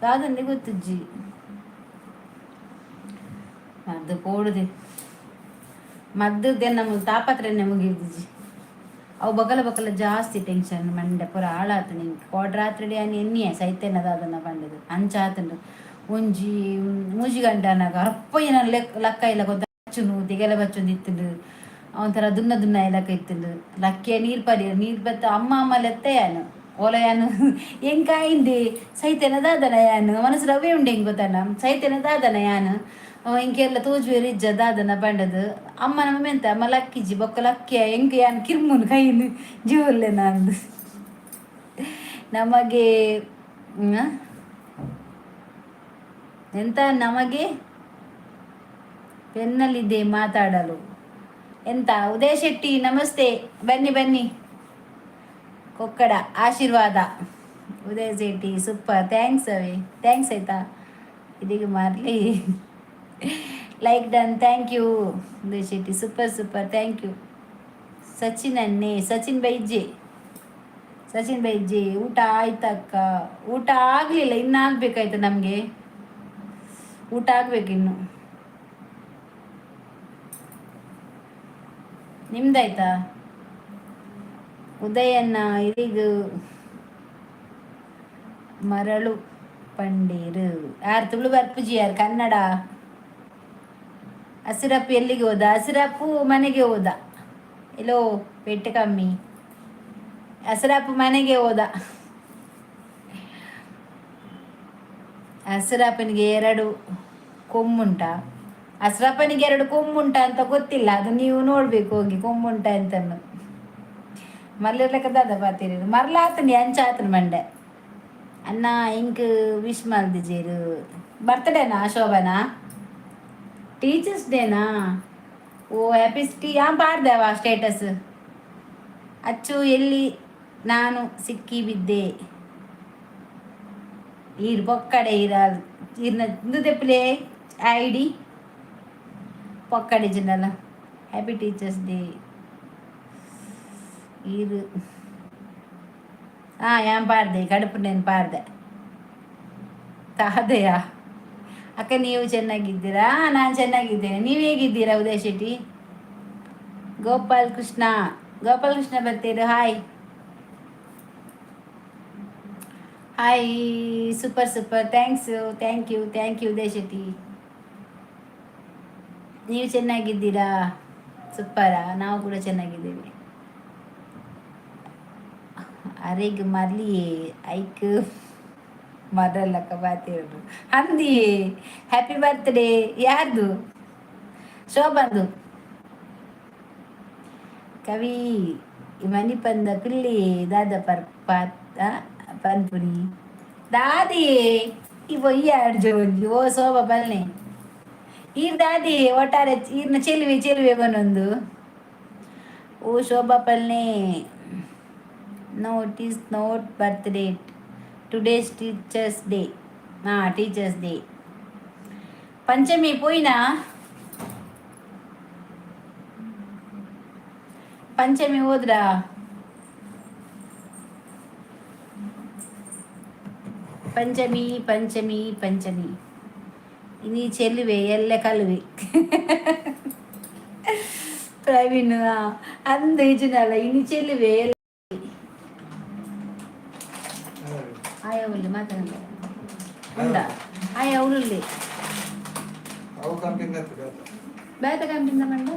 ದಾದಂದೆ ಗೊತ್ತುಜ್ಜಿ. ಮದ್ದು ಪೋಡುದೆ, ಮದ್ದು ನಮ್ಮ ತಾಪತ್ರೆನೆ ಮುಗಿದಿಜ್ಜಿ. ಅವು ಬಕಲ ಬಕಲ ಜಾಸ್ತಿ ಟೆನ್ಷನ್, ಮಂಡೆ ಪೂರ ಹಾಳಾತು. ನಿಂಗೆ ಕೋಡ್ ರಾತ್ರಿ ಯಾನ್ ಎನ್ನಿಯೆ ಸೈತೆನ ದಾದನ ಪಂಡದು ಅಂಚಾತುಂಡು. ಒಂಜಿ ಮೂಜಿ ಗಂಟೆ ಅನ್ನಾಗ ಅರ್ಪಯ್ಯನ ಲೆಕ್ಕ ಲಕ್ಕ ಇಲ್ಲ ಬಚ್ಚುನು ತಿಗೆಲ ಬಚ್ಚೊಂದು ಇತ್ತುಂಡು. ಒಂಥರ ದುನ್ನ ದುನ್ನ ಇಲಕ್ಕ ಇತ್ತುಂಡು. ಲಕ್ಕೆ ನೀರು ಪರಿ ನೀರು ಬತ್ತ ಅಮ್ಮ ಅಮ್ಮ ಲೆತ್ತೆ. ಯಾನು ಓಲ ಯಾನು ಎಂಕಾಯಿಂದೆ ಸೈತೆನ ದಾದನ ಯಾನು ಮನಸ್ಸು ರವೆ ಉಂಡೆ ಹೆಂಗ್ ಗೊತ್ತಣ್ಣ, ಸೈತೆನ ದಾದನ ಯಾನು ಇಂಕೆಲ್ಲ ತೋಜುವೆರ್ ಇಜ್ಜ ದಾದನ ಪಂಡದು. ಅಮ್ಮ ನಮ್ಮ ಮೆಂತ ಅಮ್ಮ ಲಕ್ಕಿಜಿ. ಬೊಕ್ಕ ಲಕ್ಕಿಯ ಎಂಕ್ ಯಾನ್ ಕಿರ್ಮುನು ಕೈನು ಜೀವಲ್ಲೆ ನಂದು ನಮಗೆ ಎಂತ ನಮಗೆ ಪೆನ್ನಲ್ಲಿದೆ ಮಾತಾಡಲು ಎಂತ. ಉದಯ ಶೆಟ್ಟಿ ನಮಸ್ತೆ, ಬನ್ನಿ ಬನ್ನಿ. ಕೊಕ್ಕಡ ಆಶೀರ್ವಾದ. ಉದಯ ಶೆಟ್ಟಿ ಸೂಪರ್, thanks ಅವಿ, thanks ಆಯ್ತಾ. ಇದೀಗ ಮಾರ್ಲಿ like done, thank you. Udaya Shetty super super, thank you. Sachin ಅನ್ನೆ, Sachin ಬೈಜೆ, Sachin ಬೈಜೆ. ಊಟ ಆಯ್ತಕ್ಕ? ಊಟ ಆಗಲಿಲ್ಲ, ಇನ್ನು ಆಗ್ಬೇಕಾಯ್ತು ನಮಗೆ. ಊಟ ಆಗ್ಬೇಕು ಇನ್ನು. ನಿಮ್ದಾಯ್ತಾ ಉದಯನ್ನ? ಇದೀಗ ಮರಳು ಪಂಡೀರು ಯಾರು? ತುಳು ಬರ್ಪುಜಿ ಯಾರು? ಕನ್ನಡ. ಹಸಿರಪ್ಪು ಎಲ್ಲಿಗೆ ಹೋದ? ಹಸಿರಪ್ಪು ಮನೆಗೆ ಹೋದ. ಎಲ್ಲೋ ಪೆಟ್ಟು ಕಮ್ಮಿ. ಹಸಿರಪ್ಪು ಮನೆಗೆ ಹೋದ. ಹಸಿರಪ್ಪನಿಗೆ ಎರಡು ಕೊಂಬುಂಟ? ಹಸಿರಪ್ಪನಿಗೆ ಎರಡು ಕೊಂಬುಂಟ ಅಂತ ಗೊತ್ತಿಲ್ಲ, ಅದು ನೀವು ನೋಡ್ಬೇಕು ಹೋಗಿ ಕೊಂಬುಂಟ ಅಂತ. ಮರ್ಲಿರ್ಲಕ್ಕ ದಾದ ಪಾತಿರಿ ಮರ್ಲಾತನಿ ಅಂಚಾತನ ಮಂಡೆ. ಅಣ್ಣ ಇಂಕ್ ವಿಶ್ ಮಲ್ದಿಜೇರು, ಬರ್ತಡೇನಾ ಶೋಭನಾ? ಟೀಚರ್ಸ್ ಡೇನಾ? ಓ ಹ್ಯಾಪಿ ಟೀ ಯಾನ್ ಪಾಡ್ದೆವ ಸ್ಟೇಟಸ್. ಅಚ್ಚು ಎಲ್ಲಿ ನಾನು ಸಿಕ್ಕಿ ಬಿದ್ದೆ. ಈರ್ ಪೊಕ್ಕಡೆ ಈರ ಈರ್ನ ಇಂದು ಐಡಿ ಪೊಕ್ಕಡೆ ಜಿನ್ನಲ್ಲ. ಹ್ಯಾಪಿ ಟೀಚರ್ಸ್ ಡೇ ಈರು. ಹಾಂ ಯಾನ್ ಪಾಡ್ದೆ, ಕಡುಪು ನೇನು ಪಾಡ್ದೆ ತಾದೆಯಾ. ಅಕ್ಕ ನೀವು ಚೆನ್ನಾಗಿದ್ದೀರಾ? ನಾನು ಚೆನ್ನಾಗಿದ್ದೇನೆ, ನೀವು ಹೇಗಿದ್ದೀರಾ? ಉದಯ ಶೆಟ್ಟಿ, ಗೋಪಾಲ್ ಕೃಷ್ಣ, ಗೋಪಾಲ್ ಕೃಷ್ಣ ಬರ್ತೀರ. Hi hi, super super, thanks, thank you, thank you Udaya Shetty. ನೀವು ಚೆನ್ನಾಗಿದ್ದೀರಾ? ಸೂಪರಾ, ನಾವು ಕೂಡ ಚೆನ್ನಾಗಿದ್ದೀವಿ. ಅರೆಗ್ ಮರ್ಲಿಯೇ ಐಕ್ ಮರಲ್ಲಕ್ಕ ಬಾತಿರು ಅಂದಿ. ಹ್ಯಾಪಿ ಬರ್ತ್ಡೇ ಯಾರ್ದು? ಶೋಭಂದು. ಕವಿ ಮಣಿಪಂದ ಪಿಲ್ಲಿ ದಾದ ಪರ್ ಪನ್ಪುನಿ ದಾದಿ ಈ ಪೊಯ್ಯಾಡ್ ಜೋಂಜಿ. ಓ ಶೋಭ ಬಲ್ನೆ ಈರ್ ದಾದಿ ಒಟ್ಟಾರೆ ಈರ್ನ ಚೆಲುವೆ ಚೆಲುವೆ ಬನೊಂದು. ಓ ಶೋಭಾ ಪಲ್ನೆ. No, it is not birthday, today's teachers day. ಹಾಂ, ಟೀಚರ್ಸ್ ಡೇ. ಪಂಚಮಿ ಪೋಯಿನಾ? ಪಂಚಮಿ ಹೋದ್ರಾ? ಪಂಚಮಿ ಪಂಚಮಿ ಪಂಚಮಿ ಇನಿ ಚೆಲುವೆ ಎಲ್ಲ ಕಲುವೆ ಪ್ರವೀಣ್ ಅಂದ ಇಜಿನಲ್ಲ ಇನಿ ಚೆಲುವೆ ಎಲ್ಲ. ಆಯ ಉಳ್ಳಿ ಮಾತಾಡ ಉಂಡ ಆಯ ಉಳ್ಳಿ. ಅವು ಕಂಪಿಂದ. ಬೇತ ಕಂಪಿಂದ ಮಂಡ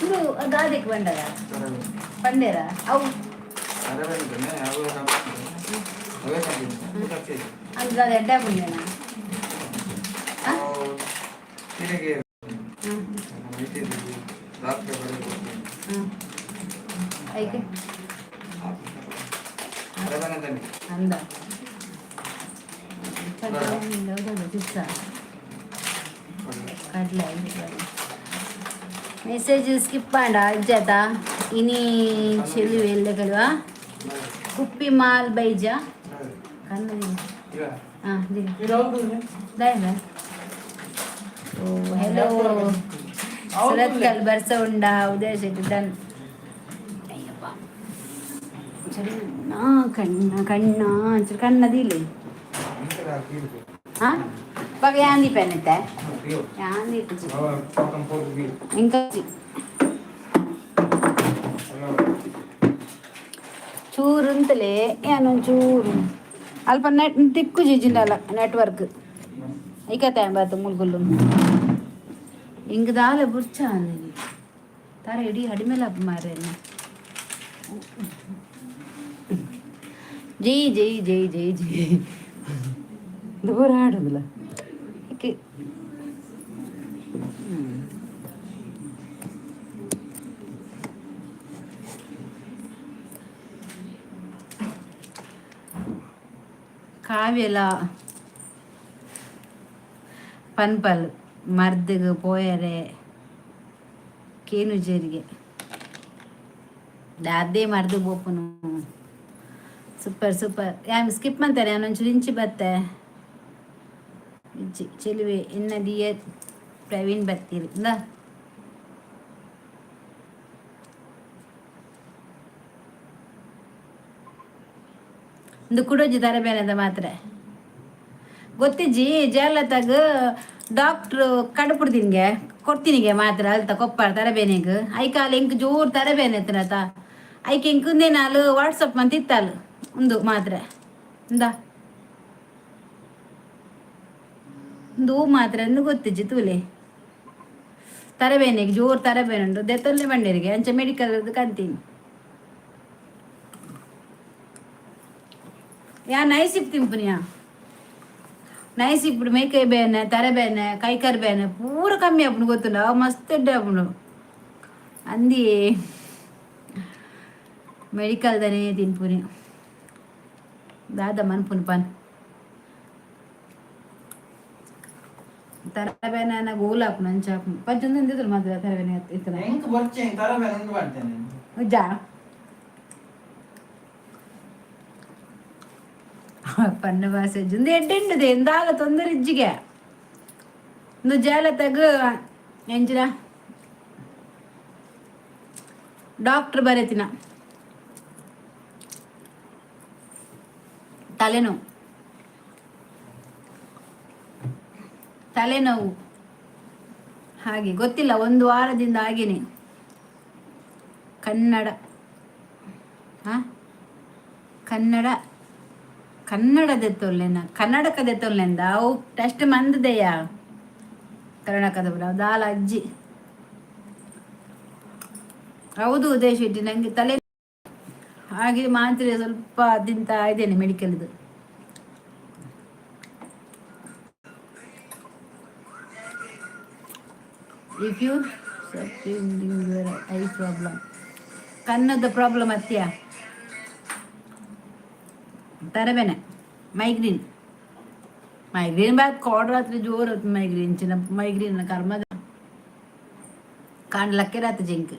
ಇದು ದಾದಿಕ್ ಬಂಡರ ಪಂಡೇರ ಅವು. ಅದು ಎಡ್ಡೆ ಪುಣ್ಯನ. ಐಕೆ ಅಂದ ಕಡಲೆ ಮೆಸೇಜ್ ಸ್ಕಿಪ್ ಮಾಡ ಇಜ್ಜಾತ. ಇನಿ ಚೆಲುವೆ ಎಲ್ಲ ಕಲ್ವಾ ಕುಪ್ಪಿ ಮಾಲ್ ಬೈಜ ಕಣ್ಣು. ಹಾಂ, ದಾಯ. ಹಲೋ. ಸುರತ್ಕಲ್ ಬರ್ಸ ಉಂಡಾ? ಉದಯ ಶೆಟ್ಟಿ ಡನ್. ಅಯ್ಯಪ್ಪ, ಸರಿ. ನಾ ಕಣ್ಣ ಕಣ್ಣ ಕಣ್ಣದಿಲ್ಲ. ಹಾಂ, ಬಾಗ ಯಾಂದಿ ಪೆನ್ನಿತ್ತೆ ಯಾಂದಿ. ఇంకా ಚೂರು ಅಂತಲೇ ಏನೊಂಚೂರು ಅಲ್ಪ ನೆಟ್ ತಿಕ್ಕು ಜಿಜಿಂಡಲ್ಲ ನೆಟ್ವರ್ಕ್. ಐಕತ್ತೆ ಬಾತು ಮುಲ್ಗುಲ್ಲು ಇಂಗ ದಾಲೆ ಬುರ್ಚ ಅಂದಿನಿ ತಾರ ಇಡೀ ಹಡಿಮೇಲೆ ಮಾರ್ರೆ. ಜೈ ಜೈ ಜೈ ಜೈ ಜೈ. ದೂರ ಆಡೋದಿಲ್ಲ. ಕಾವ್ಯಲ ಪನ್ಪಲ್ ಮರ್ದಿಗ್ ಪೋಯರೆ ಕೇನು ಜೇರಿಗೆ ಅದೇ ಮರ್ದು ಬೋಪುನು. Super super. ಯಾನ್ ಸ್ಕಿಪ್ ಮಂತಾರೆ, ಯಾನ್ ಒಂಚೂರು ಇಂಚಿ ಬತ್ತೆ. ಇಜ್ಜಿ ಚೆಲುವೆ ಎನ್ನ ಡಿಯರ್ ಪ್ರವೀಣ್ ಬತ್ತೀರಿ ಇಂದ. ಒಂದು ಕುಡೋಜಿ ತರಬೇನದ ಮಾತ್ರ ಗೊತ್ತಿಜ್ಜಿ. ಜಾಲತಾಗ ಡಾಕ್ಟ್ರು ಕಡುಪುಡ್ದಿನ್ಗೆ ಕೊಡ್ತೀನಿಗೆ ಮಾತ್ರ ಅಲ್ತ ಕೊಪ್ಪಾರ ತರಬೇನಿಗ್. ಐಕಾಲ ಇಂಕ್ ಜೋರು ತರಬೇನೆ ಎತ್ತನತ. ಐಕೆ ಇಂಕ್ ನಾಲು ವಾಟ್ಸಪ್ ಮಂತ ಇತ್ತಾಲು ಒಂದು ಮಾತ್ರೆ. ಇಂದ ಒಂದು ಹೂ ಮಾತ್ರೆ ಅಂದು ಗೊತ್ತಿಜ್ಜಿ. ತೂಲೆ, ತರಬೇನಿಗೆ ಜೋರು ತರಬೇನೆ ಉಂಟು. ದೆತ್ತೊಲ್ಲೆ ಬಂಡೇರಿಗೆ ಅಂಚ ಮೆಡಿಕಲ್ ಕಂತೀನಿ. ಯಾ ನೈಸಿಪ್ ತಿಂಪುನಿಯಾ. ನೈಸ್ ఇప్పుడు ಮೇಕೈ ಬೇನೆ, ತರೆ ಬೇನೆ, ಕೈಕಾಲು ಬೇನೆ ಪೂರ ಕಮ್ಮಿ ಆಪುಂಡು ಗೊತ್ತುಂಡು. ಅವು ಮಸ್ತ್ ಎಡ್ಡೆ ಆಪುಂಡು. ಅಂದಿ ಮೆಡಿಕಲ್ದನೇ ತಿನ್ಪುನಿ. ದಾದ ಮನ್ಪುನು ಪನ್. ತರಬೇನೆ ಗೋಲ್ ಆಪುಂಡು, ಅಂಚ ಆಪುಂಡು. ಪಂಚೊಂದು ಎಂದಿದ್ರು ಮಾತ್ರ ತರಬೇನೆ ಇತ್ತನ. ಎಂಕ್ ಬೊರ್ಚೆ ತರಬೇನೆ ಉಂಡು ಮಾಡ್ತೇನೆ. ನಿಜ ಪನ್ನ ಭಾಷೆ ಜುಂದು ಎಡ್ಡೆಂಡುದೆ. ಎಂದಾಗ ತೊಂದರೆ ಇಜ್ಜಿಗೆ. ಒಂದು ಜಾಲ ತಗ ಎಂಚಿನ ಡಾಕ್ಟ್ರ್ ಬರೆತಿನ. ತಲೆನೋವು, ತಲೆನೋವು ಹಾಗೆ ಗೊತ್ತಿಲ್ಲ, ಒಂದು ವಾರದಿಂದ ಆಗೇನೆ. ಕನ್ನಡ, ಹಾಂ, ಕನ್ನಡ ಕನ್ನಡ ದೆತ್ತೊಲ್ಲೆನ ಕನ್ನಡಕ ದೆತ್ತೊಲ್ಲೆಂದ. ಅವು ಟೆಸ್ಟ್ ಮಂದದೆಯ ಕರ್ನಾಟಕದ ದಾಲ ಅಜ್ಜಿ. ಹೌದು ಉದಯ್ ಶೆಟ್ಟಿ, ನನಗೆ ತಲೆ ಹಾಗೆ ಮಾತ್ರೆ ಸ್ವಲ್ಪ ತಿಂತಾ ಇದ್ದೇನೆ ಮೆಡಿಕಲ್ದು. If you eye problem, ಕಣ್ಣದ ಪ್ರಾಬ್ಲಮ್ ಅತ್ಯ ತರಬೇನೆ. ಮೈಗ್ರೀನ್, ಮೈಗ್ರೇನ್ ಬ್ಯಾಕ್ ಕೋಡ್ ರಾತ್ರಿ ಜೋರು ಮೈಗ್ರೇನ್. ಚಿನ್ನ ಮೈಗ್ರೇನ್ ಕರ್ಮದ ಕಾಣ್ಲಕ್ಕೆ ರಾತ್ರಿ ಜಿಂಕ್.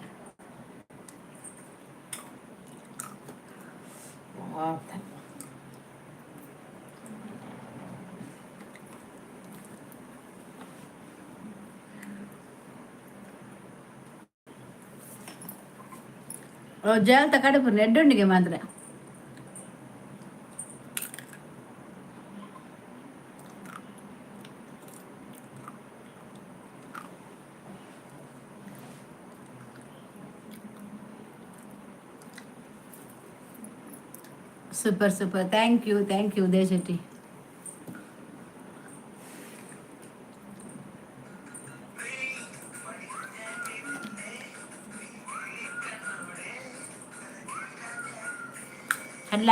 ಜಾಲ್ತ ಕಡುಪು ನೆಡ್ಡುಂಡಿಗೆ ಮಾತ್ರ. Super super, thank you, thank you Udaya Shetty. ಅಲ್ಲ.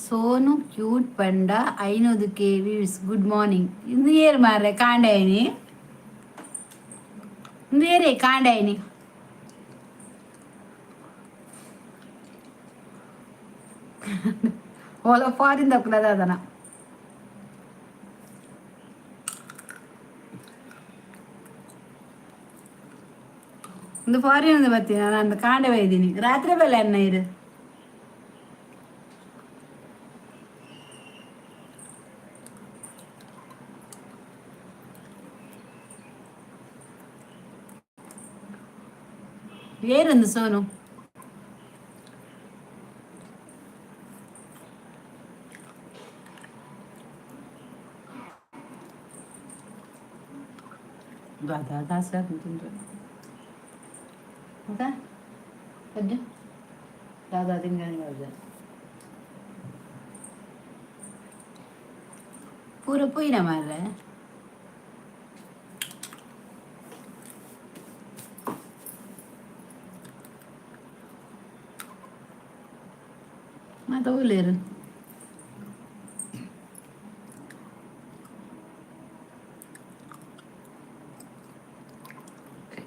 ಸೋನು ಕ್ಯೂಟ್ ಪಂಡ 500 ಕೆ ವ್ಯೂಸ್. Good morning. ಇಂದು ಏರು ಮಾರ್ರೆ ಕಾಂಡಾಯಿನಿ? ಇಂದು ಏರೇ ಕಾಂಡಾಯಿನಿ? ಓಲ ಫಾರಿನ್ ದಕ್ಕುಲದ ಅದನ. ಒಂದು ಫಾರಿನ್ ಬರ್ತೀನಿ ನಾನು. ಕಾಂಡೆ ಬೈದೀನಿ ರಾತ್ರಿ ಬೆಲೆ ಅನ್ನ ಇರು. ಏರೊಂದು ಸೋನು? ದಾಸ. ಹೌದಾ? ಅಜ್ಜ ದಾದಾ ತಿಂಗಳ ಪೂರ ಪೋಯಿನ ಮಾರ್ರೆ. ಮಾತ ಓಲೇರು?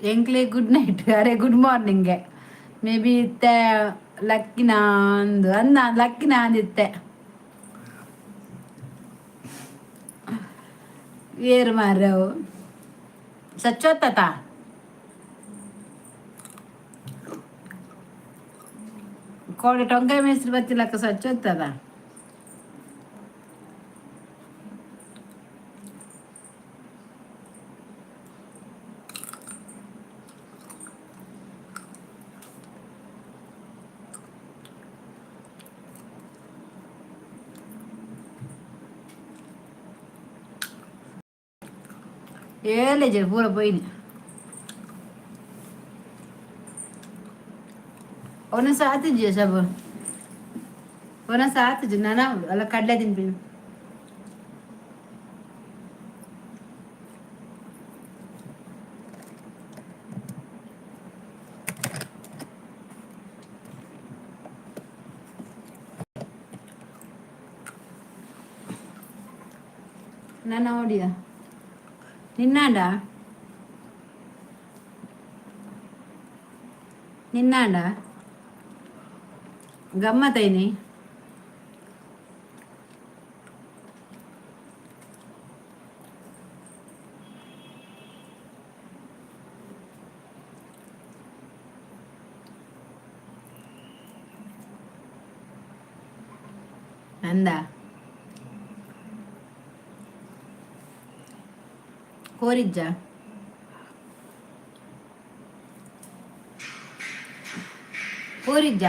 ಎಂಕ್ಲೆ ಗುಡ್ ನೈಟ್. ಅರೆ, ಗುಡ್ ಮಾರ್ನಿಂಗ್. ಮೇ ಬಿ ಇತ್ತೆ ಲಕ್ಕಿನ ಅಂದು ಅಂದ ಲಕ್ಕಿನ ಅಂದಿತ್ತೆ. ಏರು ಮಾರ್ರೆ ಅವು? ಸಚ್ಚೋತ್ತ ಕೋಡೆ ಟೊಂಕಾಯಿ ಮೇಸ್ತ್ರಿ ಬತ್ತಿಲಕ್ಕ ಸಚ್ಚೋತ್ತದ. ಏಲೇಜರ್ ಪೂರ ಪೋಯಿನಿ. ಒಂದೊಂದು ಆತಿಜಿ ಸಬ, ಒಂದೊಂದು ಆತಿಜಿ. ನಾನು ಅಲ್ಲ ಕಡಲೆ ತಿನ್ಪಿನಿ. ನಾನು ಹೊಡಿಯ ನಿನ್ನಾಂಡ, ನಿನ್ನಾಂಡ ಗಮ್ಮತ್ತೈನಿ. ಅಂದ ಕೋರಿಜ್ಜ. ಕೋರಿಜ್ಜ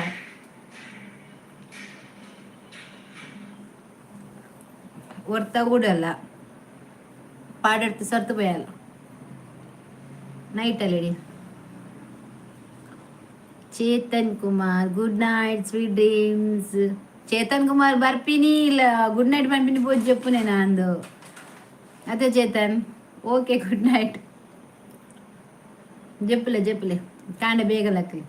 ಒರ್ತ ಕೂಡಲ್ಲ ಪಾಡೆಡ್ತು ಸರ್ತು ಪೋಯಲ್ಲ ನೈಟಲ್ಲಿ. Chetan Kumar, good night, sweet dreams. Chetan Kumar ಬರ್ಪಿನಿ ಇಲ್ಲ, ಗುಡ್ ನೈಟ್ ಪನ್ಪಿನಿ ಪೋಜ್ ಜಪ್ಪುನೆ ನಂದು. ಅದೇ ಚೇತನ್, ಓಕೆ, ಗುಡ್ ನೈಟ್. ಜಪ್ಪುಲೆ ಜಪ್ಪುಲೆ, ಕಾಂಡೆ ಬೇಗ ಲಕ್ಕಲಿ.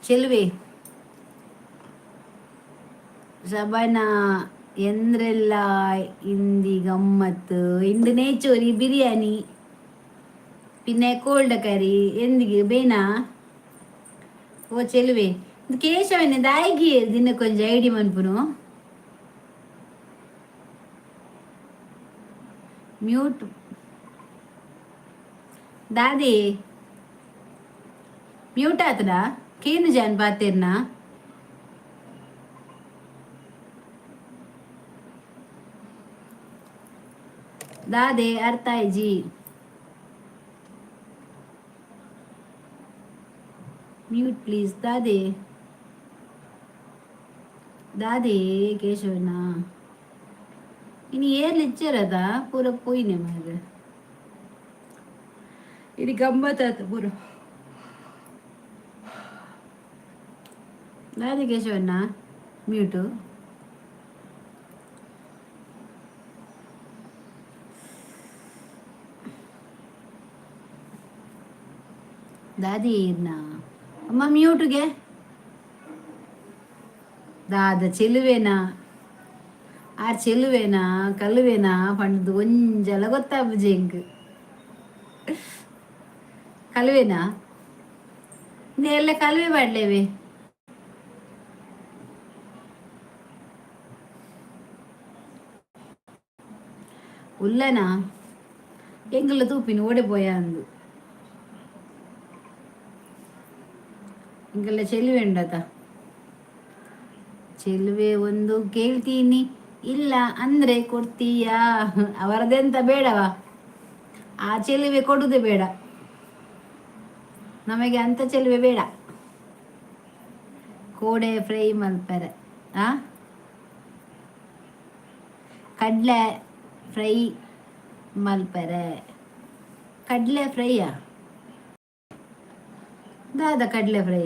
ಚೆಲುವೆ ಸಬನ ಎಂದ್ರೆಲ್ಲ ಇಂದಿ ಗಮ್ಮತ್ತು? ಇಂದು ನೇಚೋರಿ ಬಿರಿಯಾನಿ, പിന്നെ ಕೋಲ್ಡ್ ಕರಿ ಎಂದಿಗೆ ಬೇನಾ? ಓ ಚೆಲುವೆ, ಇದು ಕೇಶವನೇ ದಾಯಿಗೆ ದಿನ ಕೊಂಚ ಐಡಿ ಮನ್ಪುನು. ಮ್ಯೂಟ್ ದಾದಿ, ಮ್ಯೂಟ್ ಆತದ. ಕೇನು ಜಾನ್ ಪಾತೇರ್ನಾ? ದಾದೆ ಅರ್ಥ ಆಯ್ಜಿ. Mute please. ದಾದೆ ದಾದೆ ಕೇಶವನ ಇನ್ನು ಏರ್ಲು ಇಚ್ಚಾರದ ಪೂರ ಪೋಯಿನೆ ಮಾರ್ರೆ. ಇದು ಗಮ್ಮತ್ತಾತ ಪೂರ. ದಾದೆ ಕೇಶವಣ್ಣ? ಮ್ಯೂಟು. ದಾದಿ ಇರ್ನ ಅಮ್ಮ ಮ್ಯೂಟ್ಗೆ ದಾದ ಚೆಲುವೆನಾ? ಆ ಚೆಲುವೆನಾ ಕಲುವೆನಾ ಪಂಡ್ದು ಒಂಜಲ ಗೊತ್ತಾಪುಜಿ ಎಂಕ್. ಕಲುವೆನಾ? ಎಲ್ಲ ಕಲುವೆ ಪಾಡ್ಲೇವೆ. ಉಲ್ಲನಾ? ಎಂಕಲ್ನ ತೂಪಿನ ಓಡೆ ಪೋಯ ಅಂದು. ಎಂಕಲ್ನ ಚೆಲುವೆ ಉಂಡತ? ಚೆಲುವೆ, ಒಂದು ಕೇಳ್ತೀನಿ, ಇಲ್ಲ ಅಂದ್ರೆ ಕೊಡ್ತೀಯಾ? ಅವರದೆಂತ ಬೇಡವಾ? ಆ ಚೆಲುವೆ ಕೊಡುದೇ ಬೇಡ ನಮಗೆ, ಅಂತ ಚೆಲುವೆ ಬೇಡ. ಕೋಡೆ ಫ್ರೈ ಮಲ್ಪೆರೆ. ಆ ಕಡಲೆ ಫ್ರೈ ಮಲ್ಪೆರೆ. ಕಡಲೆ ಫ್ರೈಯಾ? ದಾದ ಕಡಲೆ ಫ್ರೈ?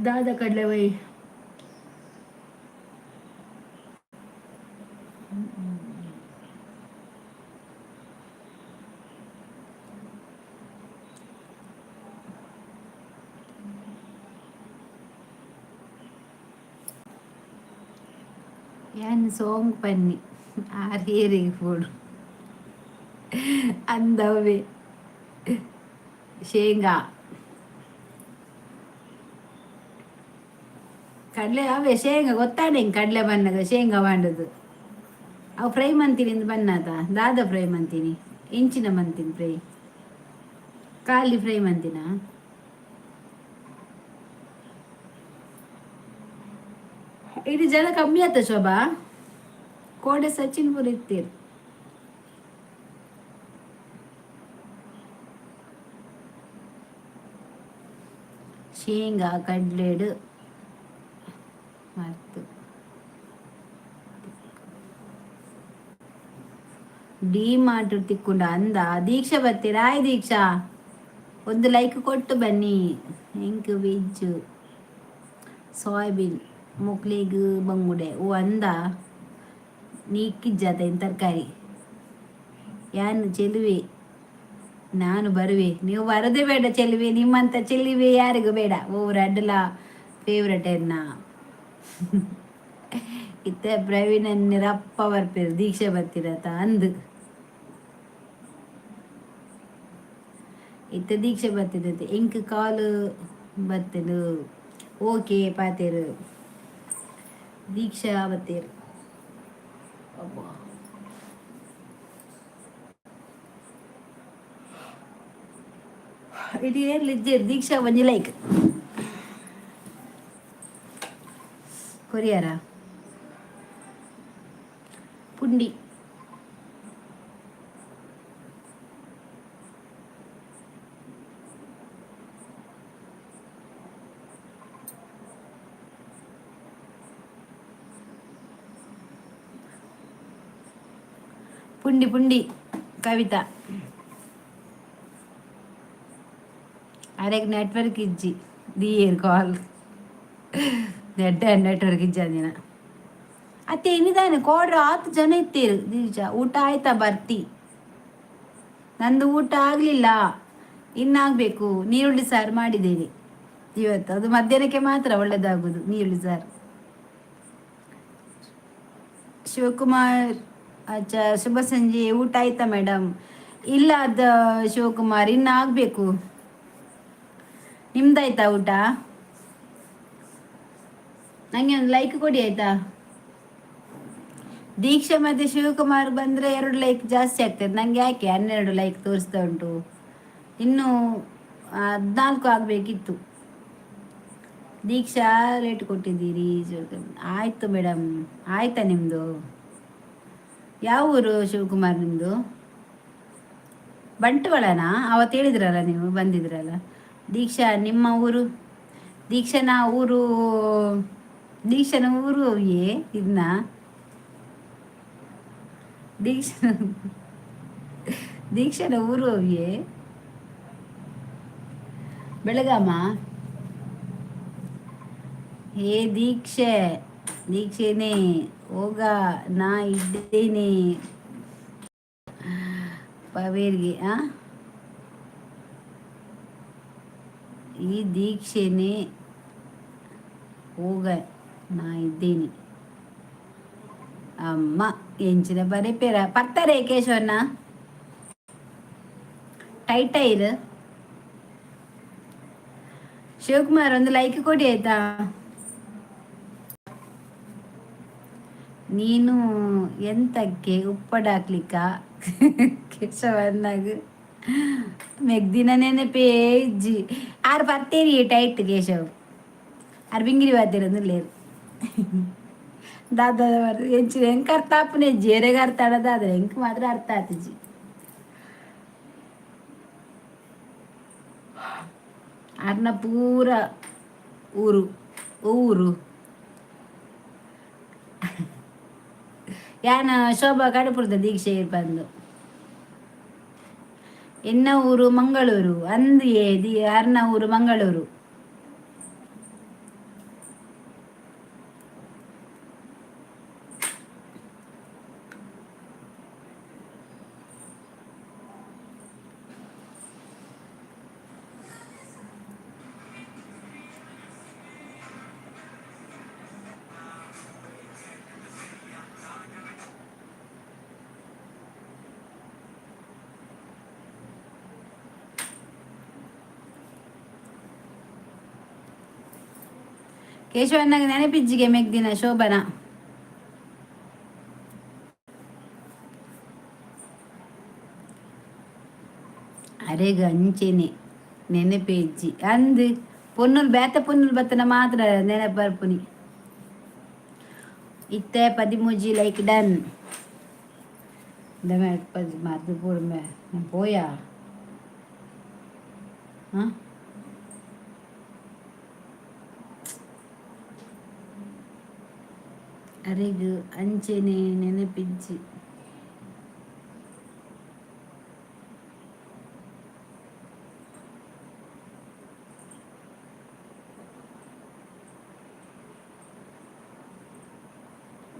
ದಾದ ಕಡಲೆ ಫ್ರೈ? ಯಾನ್ ಸೋಂಗ್ ಪನ್ನಿ ಆರ್ ಫುಡ್ ಅಂದವೇ. ಶೇಂಗಾ ಕಡಲೆ ಅವೇ ಶೇಂಗಾ ಗೊತ್ತಾನೆ ಹಿಂಗೆ. ಕಡಲೆ ಬಣ್ಣಗ ಶೇಂಗಾ ಮಾಡುದು. ಅವು ಫ್ರೈ ಮಂತೀನಿ ಇಂದು ಬನ್ನಾತ? ದಾದ ಫ್ರೈ ಮಂತೀನಿ? ಇಂಚಿನ ಮಂತೀನಿ ಫ್ರೈ? ಖಾಲಿ ಫ್ರೈ ಮಂತಿನ? ಇದು ಜನ ಕಮ್ಮಿ ಆತ ಶೋಭಾ. ಕೋಡೆ ಸಚಿನ್ ಪುರ್ ಇತ್ತೀರ್. ಶೇಂಗಾ ಕಡ್ಲೆಡು ಮರ್ತು. ಡಿ ಮಾರ್ಟ್ ತಿಕ್ಕೊಂಡ ಅಂದ. ದೀಕ್ಷಾ ಬರ್ತೀರಾ? ಆಯ್ ದೀಕ್ಷಾ, ಒಂದು ಲೈಕ್ ಕೊಟ್ಟು ಬನ್ನಿ. ಎಂಕ್ ವೆಜ್ ಸೋಯಾಬೀನ್, ಮೊಕ್ಲಿಗ್ ಬಂಗುಡೆ. ಓ ಅಂದ, ನೀಕಿಜ್ಜಾತ ಇನ್ ತರಕಾರಿ. ಯಾನು ಚೆಲುವೆ, ನಾನು ಬರುವೆ. ನೀವು ಬರದೇ ಬೇಡ ಚೆಲುವೆ, ನಿಮ್ಮಂತ ಚೆಲುವೆ ಯಾರಿಗೂ ಬೇಡ. ಓ ರಡ್ಡಲ ಫೇವ್ರೆಟ್ ಎನ್ನ. ಇತ್ತೆ ಪ್ರವೀಣ್ ರಪ್ಪ ಬರ್ಪಿರು. ದೀಕ್ಷೆ ಬರ್ತಿರತ ಅಂದು. ಇತ್ತೆ ದೀಕ್ಷೆ ಬರ್ತಿದ್ದತೆ. ಇಂಕ್ ಕಾಲು ಬತ್ತಲು. ಓಕೆ ಪಾತೇರು. ದೀಕ್ಷಾ ಬತ್ತೇರು. ಅಬ್ಬಾ. ಇದು ಏರ್ಲಿ ಇದ್ದೀರಿ? ದೀಕ್ಷಾ ಒಂಜಿ ಲೈಕ್ ಕೊರಿಯರ. ಪುಂಡಿ ಪುಂಡಿ ಪುಂಡಿ ಕವಿತಾ. ಅರೆಗ್ ನೆಟ್ವರ್ಕ್ ಇಜ್ಜಿ. ದಿಯೇರ್ ಕಾಲ್ ನೆಟ್ ನೆಟ್ವರ್ಕ್ ಇಜ್ಜಿ ಅಂದಿನ. ಅತ್ತೆ ಏನಿದಾನೆ ಕೋಡ್ರ ಆತು ಜನ ಇತ್ತೀರು. ದೀಕ್ಷಾ, ಊಟ ಆಯ್ತಾ? ಬರ್ತಿ. ನಂದು ಊಟ ಆಗಲಿಲ್ಲ, ಇನ್ನಾಗಬೇಕು. ನೀರುಳ್ಳಿ ಸಾರು ಮಾಡಿದ್ದೇನೆ ಇವತ್ತು. ಅದು ಮಧ್ಯಾಹ್ನಕ್ಕೆ ಮಾತ್ರ ಒಳ್ಳೆದಾಗುದು ನೀರುಳ್ಳಿ ಸಾರು. ಶಿವಕುಮಾರ್ ಅಚ್ಚ, ಶುಭ ಸಂಜೆ. ಊಟ ಆಯ್ತಾ ಮೇಡಮ್? ಇಲ್ಲ ಅದ ಶಿವಕುಮಾರ್, ಇನ್ನು ಆಗಬೇಕು. ನಿಮ್ದಾಯ್ತಾ ಊಟ? ನನಗೆ ಒಂದು ಲೈಕ್ ಕೊಡಿ ಆಯ್ತಾ? ದೀಕ್ಷಾ ಮತ್ತೆ ಶಿವಕುಮಾರ್ ಬಂದರೆ ಎರಡು ಲೈಕ್ ಜಾಸ್ತಿ ಆಗ್ತದೆ. ನಂಗೆ ಯಾಕೆ 12 ಲೈಕ್ ತೋರಿಸ್ತಾ ಉಂಟು? ಇನ್ನು 14 ಆಗಬೇಕಿತ್ತು. ದೀಕ್ಷಾ, ಲೇಟ್ ಕೊಟ್ಟಿದ್ದೀರಿ. ಆಯಿತು ಮೇಡಮ್. ಆಯ್ತಾ ನಿಮ್ಮದು? ಯಾವ ಊರು ಶಿವಕುಮಾರ್ ನಿಮ್ಮದು? ಬಂಟ್ವಾಳನಾ? ಅವತ್ತು ಹೇಳಿದ್ರಲ್ಲ, ನೀವು ಬಂದಿದ್ರಲ್ಲ. ದೀಕ್ಷಾ, ನಿಮ್ಮ ಊರು? ದೀಕ್ಷನ ಊರು, ದೀಕ್ಷನ ಊರು ಏ ಇದನ್ನ ದೀಕ್ಷನ ದೀಕ್ಷನ ಊರು ಏ? ಬೆಳಗಾಮ. ಹೇ ದೀಕ್ಷೆ, ದೀಕ್ಷೆನೇ ಹೋಗ, ನಾ ಇದ್ದೇನೆ ಪವೇರ್ಗೆ. ಆ ಈ ದೀಕ್ಷೆನೇ ಹೋಗ, ನಾ ಇದ್ದೇನೆ. ಅಮ್ಮ, ಎಂಚಿನ ಬರೆಪೇರ ಪತ್ತಾರೆ ಕೇಶವಣ್ಣ. ಟೈಟೈರ್ ಶಿವಕುಮಾರ್, ಒಂದು ಲೈಕ್ ಕೊಡಿ ಆಯ್ತಾ? ನೀನು ಎಂತಕ್ಕೆ ಉಪ್ಪಡಾಕ್ಲಿಕ್ಕ? ಕೇಶವಣ್ಣಗ್ ಮೆಗ್ದಿನ ನೆನಪೇ ಇಜ್ಜಿ. ಆರು ಪತ್ತೇರಿ ಟೈಟ್ ಕೇಶವ್. ಆರು ಬಿಂಗಿರಿ ಬಾತಿರೊಂದು ದಾದ ಎಂಚಿನ ಎಂಕ್ ಅರ್ಥ ಆಪುನೆ ಜೇರೆಗ್ ಅರ್ಥ ಆಡದಾದ್ರೆ ಎಂಕ್ ಮಾತ್ರ ಅರ್ಥ ಆತಿಜಿ. ಅರ್ನ ಪೂರ ಊರು ಊರು ಯಾನ ಶೋಭಾ ಕಡುಪುರದ ದೀಕ್ಷೆ ಬಂದು. ಎನ್ನ ಊರು ಮಂಗಳೂರು ಅಂದಿಯೇ the ಅರ್ನ ಊರು ಮಂಗಳೂರು. ಕೇಶವಣ್ಣಗೆ ನೆನಪಿಜ್ಜಿಗೆ ಮೆಗ್ದಿನ ಶೋಭನ. ಅರೆಗ ಅಂಚೆನೆ ನೆನಪೇಜ್ಜಿ ಅಂದ್ ಪೊನ್ನುಲ್ ಬೇತ ಪೊನ್ನುಲ್ ಬತ್ತನ ಮಾತ್ರ ನೆನಪು ಬರ್ಪುನಿ. ಇತ್ತೆ 13 ಲೈಕ್ ಡನ್. ಮದ್ದು ಪೂರ್ಮೆ ಪೋಯಾ ಹಾಂ. ಅರೆಗ್ ಅಂಚೆನೆ ನೆನಪಿಜ್ಜಿ.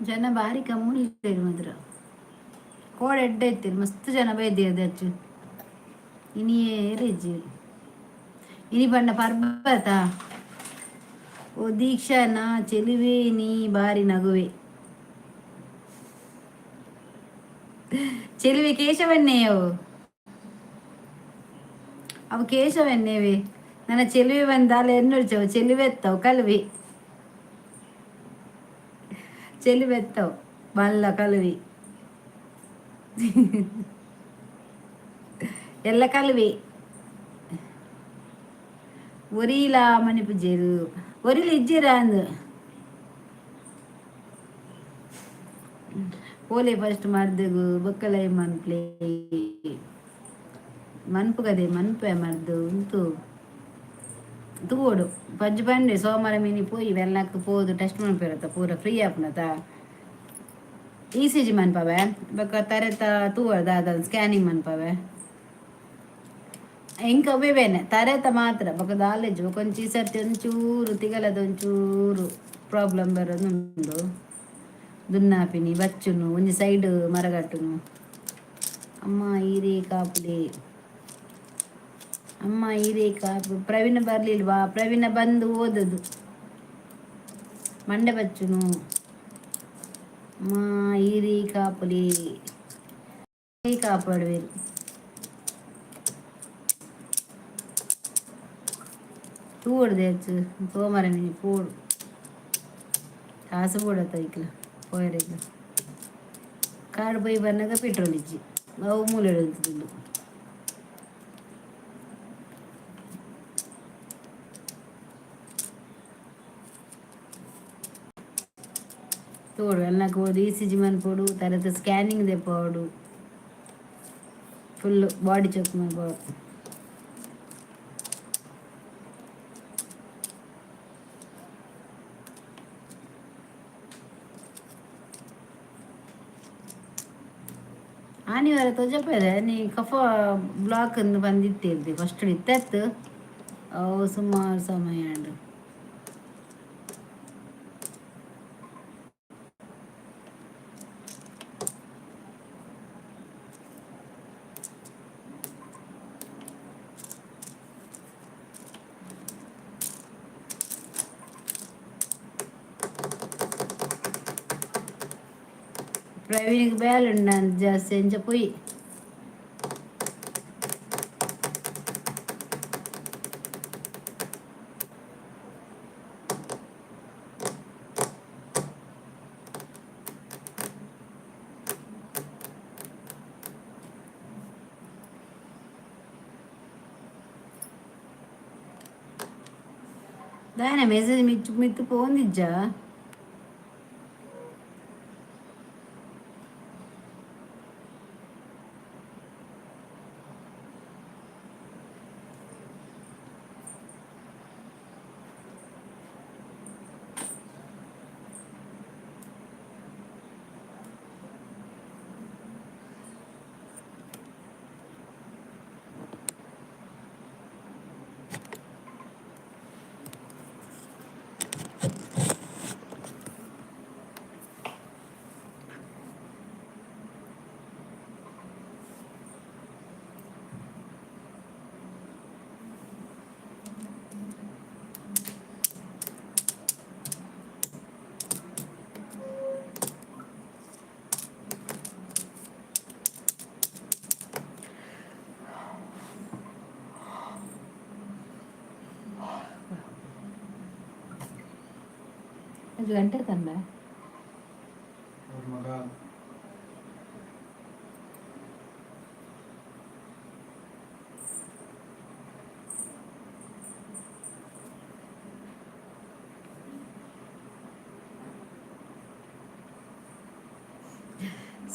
ಜನ ಬಾರಿ ಕಮ್ಮಿ ಮಾತ್ರ. ಕೋಡೆ ಎಡ್ಡೆ ಇತ್ತಿರು, ಮಸ್ತ್ ಜನ ಬೈದಿರ್ದೆ ಅಚ್ಚು. ಇನಿಯೇ ರಿಜ್ಜಿ ಇನಿ ಬಣ್ಣ ಪರ್ಬತ. ಓ ದೀಕ್ಷಾ, ನಾ ಚೆಲುವೆ, ನೀ ಬಾರಿ ನಗುವೆ. ಚೆಲುವೆ ಕೇಶವನ್ನೇ ಅವು. ಅವು ಕೇಶವನ್ನೇವೆ. ನನ್ನ ಚೆಲುವೆ ಬಂದಾಲೆ ಎನ್ನುಡ್ಚವು ಚೆಲುವೆತ್ತವು ಕಲುವಿ ಚೆಲುವೆತ್ತವು ಬಲ್ಲ ಕಲುವಿ ಎಲ್ಲ ಕಲುವಿ. ಒರಿಲ ಮಣಿಪುಜೇರು ಒರಿಲ ಇಜ್ಜಿರ ಅಂದು ಪೋಲೆ ಫಸ್ಟ್ ಮರ್ದಗು ಬೊಕ್ಕಲೈ ಮನ್ಪ್ಲೆ ಮನ್ಪು ಕದೆ ಮನ್ಪೆ ಮರ್ದು ಉಂತು ತೂವೊಡು ಪಜ್ಜು ಪಂಡೆ. ಸೋಮವಾರ ಮಿನಿ ಪೋಯಿ ವೆಲ್ಲಕ್ ಪೋದು ಟೆಸ್ಟ್ ಮನ್ಪೆರತ್ತ ಪೂರ ಫ್ರೀ ಆಪುನತ. ಇಸಿಜಿ ಮನ್ಪವೆ, ಬೊಕ್ಕ ತರೆತ ತೂವೊಡು ದಾದ ಸ್ಕ್ಯಾನಿಂಗ್ ಮನ್ಪವೆ. ಎಂಕ್ ಅವ್ವೆ ಬೇನೆ ತರೆತ ಮಾತ್ರ, ಬೊಕ್ಕ ದಾಲೇಜ್. ಬೊಕ್ಕ ಒಂಚಿ ಸರ್ತಿ ಒಂಚೂರು ತಿಗಲದ ಒಂಚೂರು ಪ್ರಾಬ್ಲಮ್ ಬರೋದುಂಡು. ದುನ್ನಾಪಿನಿ ಬಚ್ಚುನು ಒಂಜಿ ಸೈಡ್ ಮರಗಟ್ಟುನು. ಅಮ್ಮ ಈರೇ ಕಾಪುಲೆ, ಅಮ್ಮ ಈರೇ ಕಾಪು. ಪ್ರವೀಣ ಬರ್ಲಿಲ್ವಾ? ಪ್ರವೀಣ ಬಂದು ಓದದು. ಮಂಡೆ ಬಚ್ಚುನು. ಅಮ್ಮ ಈರೇ ಕಾಪುಲೆ ಕಾಪಾಡುವೆರು. ತೂವೊಡು ದೇಚು ಸೋಮವಾರ ಮಿನಿ ಪೋಡು. ಕಾಸು ಬೋಡತ್ತ ಇಕ್ಲ ಪೋಯರೆಗ್. ಕಾಡು ಪೋಯಿ ಬನ್ನಗ ಪೆಟ್ರೋಲ್ ಇಜ್ಜಿ, ಅವು ಮೂಲೆ ಉಂತುದುಂಡು. ತೋಡು ಎಲ್ಲಕ್ಕೆ ಹೋದು ಇಸಿಜಿ ಮನ್ಪೊಡು, ತರತ ಸ್ಕ್ಯಾನಿಂಗ್ ದೆಪ್ಪೋಡು, ಫುಲ್ ಬಾಡಿ ಚೆಕ್ ಮನ್ಪೊಡು. ಆನಿವಾರ ತೋಜಪೇರೆ ನೀ ಕಫ ಬ್ಲಾಕ್ ಅಂದು ಬಂದಿತ್ತಿರ್ದಿ ಫಸ್ಟ್ ಇತ್ತತ್ತು. ಅವು ಸುಮಾರು ಸಮಯ ಉಂಡು. ಪ್ರವೀಣಿಗೆ ಬೇಲೆ ನಾನು ಜಾಸ್ತಿ ಎಂಚ ಪೊಯ್. ದಾನೆ ಮೆಸೇಜ್ ಮಿಚ್ಚು ಮಿತ್ತು ಪೋಂದಿಜ್ಜಾ? 5 ಗಂಟೆ ತಂಡ. ಅವ್ರ ಮಗ.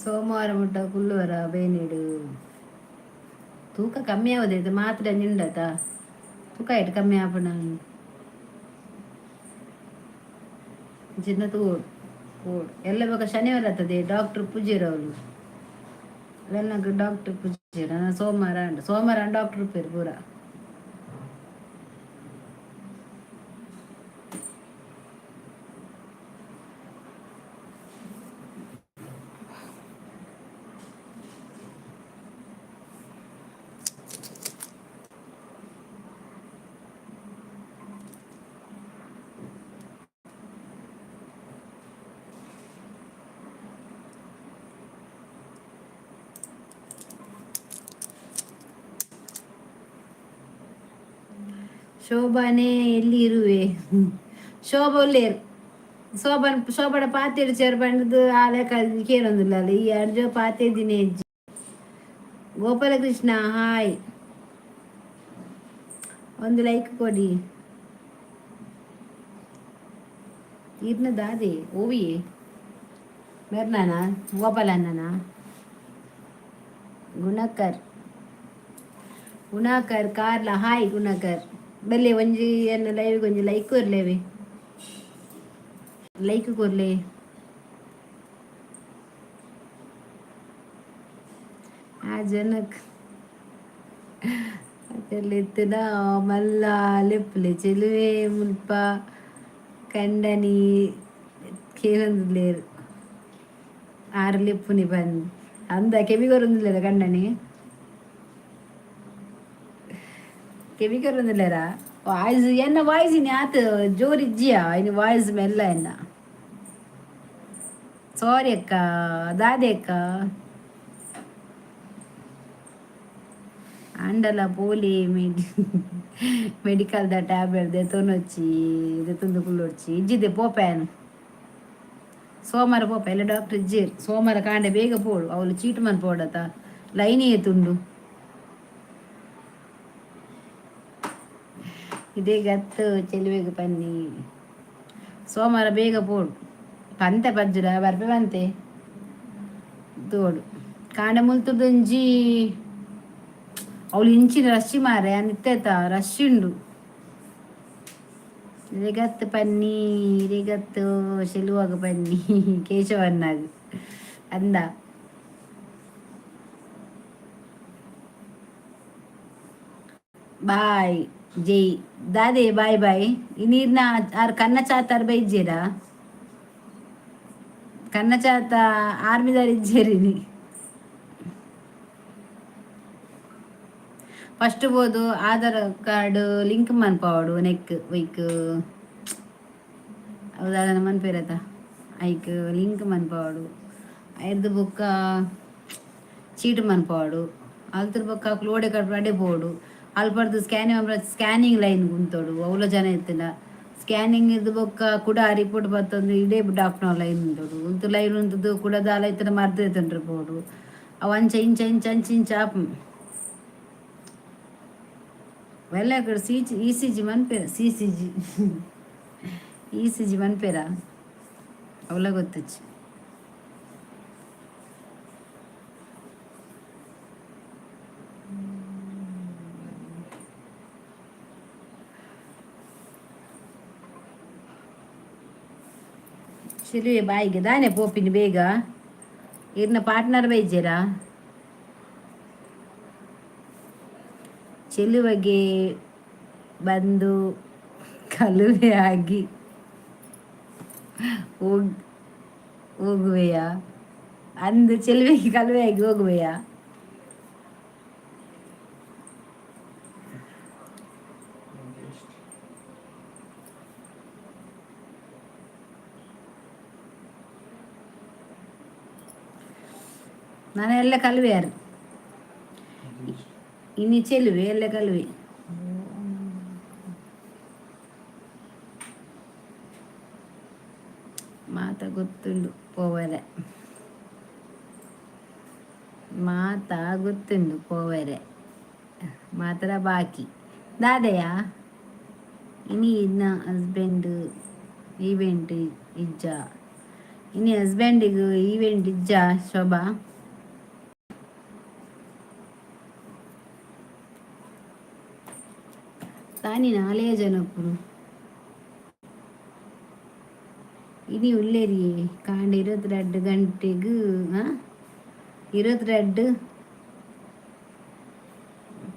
ಸೋಮವಾರ ಮುಟ್ಟ ಕುಲ್ಲುವರ ಬೇನಿಡು. ತೂಕ ಕಮ್ಮಿ ಆವದೆ ಮಾತ್ರೆ ನಿಂಡತ ತೂಕ ಇಟ್ಟು ಕಮ್ಮಿ ಆಪಣ ಚಿನ್ನ ತೂಡು ಕೋಡು ಎಲ್ಲ ಬೇಕಾ. ಶನಿವಾರ ಆಗ್ತದೆ, ಡಾಕ್ಟರ್ ಪೂಜೆರು ಅವಳು. ವೆಲ್ಲಂಕ ಡಾಕ್ಟರ್ ಪೂಜೆರ. ಸೋಮವಾರ ಉಂಟು, ಸೋಮವಾರ ಡಾಕ್ಟರ್ ಪೇರು ಪೂರ. ಶೋಭಾನೇ ಎಲ್ಲಿ ಇರುವೆ? ಶೋಭ ಉಲ್ಲೇರು. ಶೋಭನ್ ಶೋಭಡ ಪಾತೆಡ್ ಚೇರ್ ಪಂಡ್ದು ಆ ಲೆಕ್ಕ ಕೇಳೊಂದಿಲ್ಲ ಈ ಅರ್ಜೋ ಪಾತೆ ದಿನೇ. ಗೋಪಾಲಕೃಷ್ಣ ಹಾಯ್, ಒಂದು ಲೈಕ್ ಕೊಡಿ. ಇರ್ನ ದಾದೆ ಓವಿಯೇ ಮೆರ್ನಾನ ಗೋಪಾಲಣ್ಣನ. ಗುಣಕರ್, ಗುಣಾಕರ್ ಕಾರ್ಲ, ಹಾಯ್ ಗುಣಾಕರ್. ಬಲ್ಲೆ ಒಂಜಿ ಎನ್ನ ಲೈವ್ ಒಂಜಿ ಲೈಕ್ ಕೊರ್ಲೇವೆ, ಲೈಕ್ ಕೊರ್ಲೆ. ಆ ಜನಕ್ ಎತ್ತುನ ಮಲ್ಲ ಲೆಪ್ಪುಲೆ ಚೆಲುವೆ ಮುಲ್ಪ ಕಂಡನಿ ಕೇಳೊಂದುಲ್ಲೆರ್ ಆರ್ ಲೆಪ್ಪುನಿ ಪಂದ್ ಅಂದ ಕೆಬಿ ಕೊರೊಂದುಲ್ಲೆರ. ಕಂಡನಿ ಕೆಬಿ ಕೊರೊಂದುಲ್ಲೆರಾ? ವಾಯ್ಸ್ ಎನ್ನ ವಾಯ್ಸ್ ಇನಿ ಆತ್ ಜೋರು ಇಜ್ಜಿಯಾ? ಇನಿ ವಾಯ್ಸ್ ಮೆಲ್ಲ ಎನ್ನ. ಸಾರಿ ಅಕ್ಕ. ದಾದೆ ಅಕ್ಕ? ಆಂಡಲ ಪೋಲಿ ಮೆಡಿಕಲ್ದ ಟ್ಯಾಬ್ಲೆಟ್ ದೆತೊನೊಚ್ಚಿ, ದೆತೊಂದು ಕುಲ್ಲೊಡ್ಚಿ. ಇಜ್ಜಿದೆ ಪೋಪೆ. ಸೋಮವಾರ ಪೋಪೆ. ಎಲ್ಲ ಡಾಕ್ಟರ್ ಇಜ್ಜೇರು. ಸೋಮವಾರ ಕಾಂಡೆ ಬೇಗ ಪೋಡು, ಅವಳು ಚೀಟು ಮನ್ ಪೋಡತ ಲೈನ್ ಏತುಂಡು. ಇದೇ ಗತ್ತು ಚೆಲುವೆಗ್ ಪನ್ನಿ. ಸೋಮವಾರ ಬೇಗ ಪೋಡು. ಪಂತೆ ಪಜ್ಜುರ ಬರ್ಪೆ ಬಂತೆ ತೋಡು. ಕಾಂಡೆ ಮುಲ್ತುದೊಂಜಿ ಅವಳು ಇಂಚಿನ ರಶ್ ಮಾರೆ ಅನಿತ್ತೆತ ರಶ್ ಉಂಡು. ರಿಗತ್ತು ಪನ್ನಿ, ರಿಗತ್ತು ಚೆಲುವಾಗ ಪನ್ನಿ ಕೇಶವನ್ನಾಗ ಅಂದ. ಬಾಯ್. ಜೈ ದಾದೆ ಬಾಯ್ ಬಾಯ್. ನೀರ್ನ ಆರ್ ಕನ್ನ ಚಾತಾರ್ ಬೈಜೇರಾ? ಕನ್ನ ಚಾತ ಆರ್ಮಿದಾರ್ ಇಜ್ಜೇರಿನಿ. ಫಸ್ಟ್ ಬೋದು ಆಧಾರ್ ಕಾರ್ಡ್ ಲಿಂಕ್ ಮನ್ಪಾವಡು ನೆಕ್ ವೈಕ್ ಅವು ಮನ್ಪೇರತ ಐಕ್ ಲಿಂಕ್ ಮನ್ಪಾವಡು. ಐರ್ದು ಬೊಕ್ಕ ಚೀಟ್ ಮನ್ಪಾವಡು. ಅಲ್ತರ ಬೊಕ್ಕ ಅಕ್ಲು ಓಡೆ ಕಟ್ಪ ಅಡೆ ಪೋಡು. ಅಲ್ಪರ್ದು ಸ್ಕ್ಯಾನಿಂಗ್ ಸ್ಕ್ಯಾನಿಂಗ್ ಲೈನ್ ಉಂತೋಡು. ಅವ್ಲ ಜನ ಇತ್ತಿನ ಸ್ಕ್ಯಾನಿಂಗ್ ಇದ್ದು ಬೊಕ್ಕ ಕುಡ ರಿಪೋರ್ಟ್ ಬತ್ತೊಂದು ಇಡೇ ಡಾಕ್ಟರ್ ಲೈನ್ ಉಂತೋಡು. ಉಂತು ಲೈನ್ ಉಂತುದು ಕುಡ ದಾಲ ಇತ್ತಿನ ಮರ್ದು ಎತ್ತೊಂಡ್ರೆ ಪೋಡು. ಅವು ಅಂಚ ಇಂಚ ಇಂಚ ಅಂಚ ಇಂಚ ಆಪು ವೆಲ್ಲ ಸಿ ಇ ಸಿ ಜಿ ಮನ್ಪೇರ C C G E C G ಮನ್ಪೇರ ಅವಲ ಗೊತ್ತಚ್ಚಿ. ಶಿಲುವೆ ಬಾಯಿಗೆ ದಾನೆ ಪೋಪಿನಿ ಬೇಗ. ಇರ್ನ ಪಾರ್ಟ್ನರ್ ಬೈಜೇರಾ? ಚೆಲುವಗೆ ಬಂದು ಕಲುವೆಯಾಗಿ ಹೋಗ್ ಹೋಗುವೆಯಾ ಅಂದು ಚೆಲುವೆಗೆ ಕಲುವೆಯಾಗಿ ಹೋಗುವೆಯಾ? ಎಷ್ಟು? ನಾನೆಲ್ಲ ಕಲುವೆಯಾರು. ಇನ್ನು ಚೆಲುವೆ ಎಲ್ಲ ಕಲುವೆ. ಮಾತ ಗೊತ್ತುಂಡು ಪೋವರೆ, ಮಾತ ಗೊತ್ತುಂಡು ಪೋವರೆ ಮಾತ್ರ ಬಾಕಿ ದಾದೆಯ. ಇನಿ ಇನ್ನ ಹಸ್ಬೆಂಡ್ ಈವೆಂಟ್ ಇಜ್ಜ? ಇನಿ ಹಸ್ಬೆಂಡಿಗೆ ಈವೆಂಟ್ ಇಜ್ಜ ಶೋಭಾ? ತಾನಿ ನಾಲೇ ಜನಕ್ಕುಲು ಇನಿ ಉಲ್ಲೇರಿಯೇ ಕಾಂಡ 22 ಗಂಟೆಗೆ. 22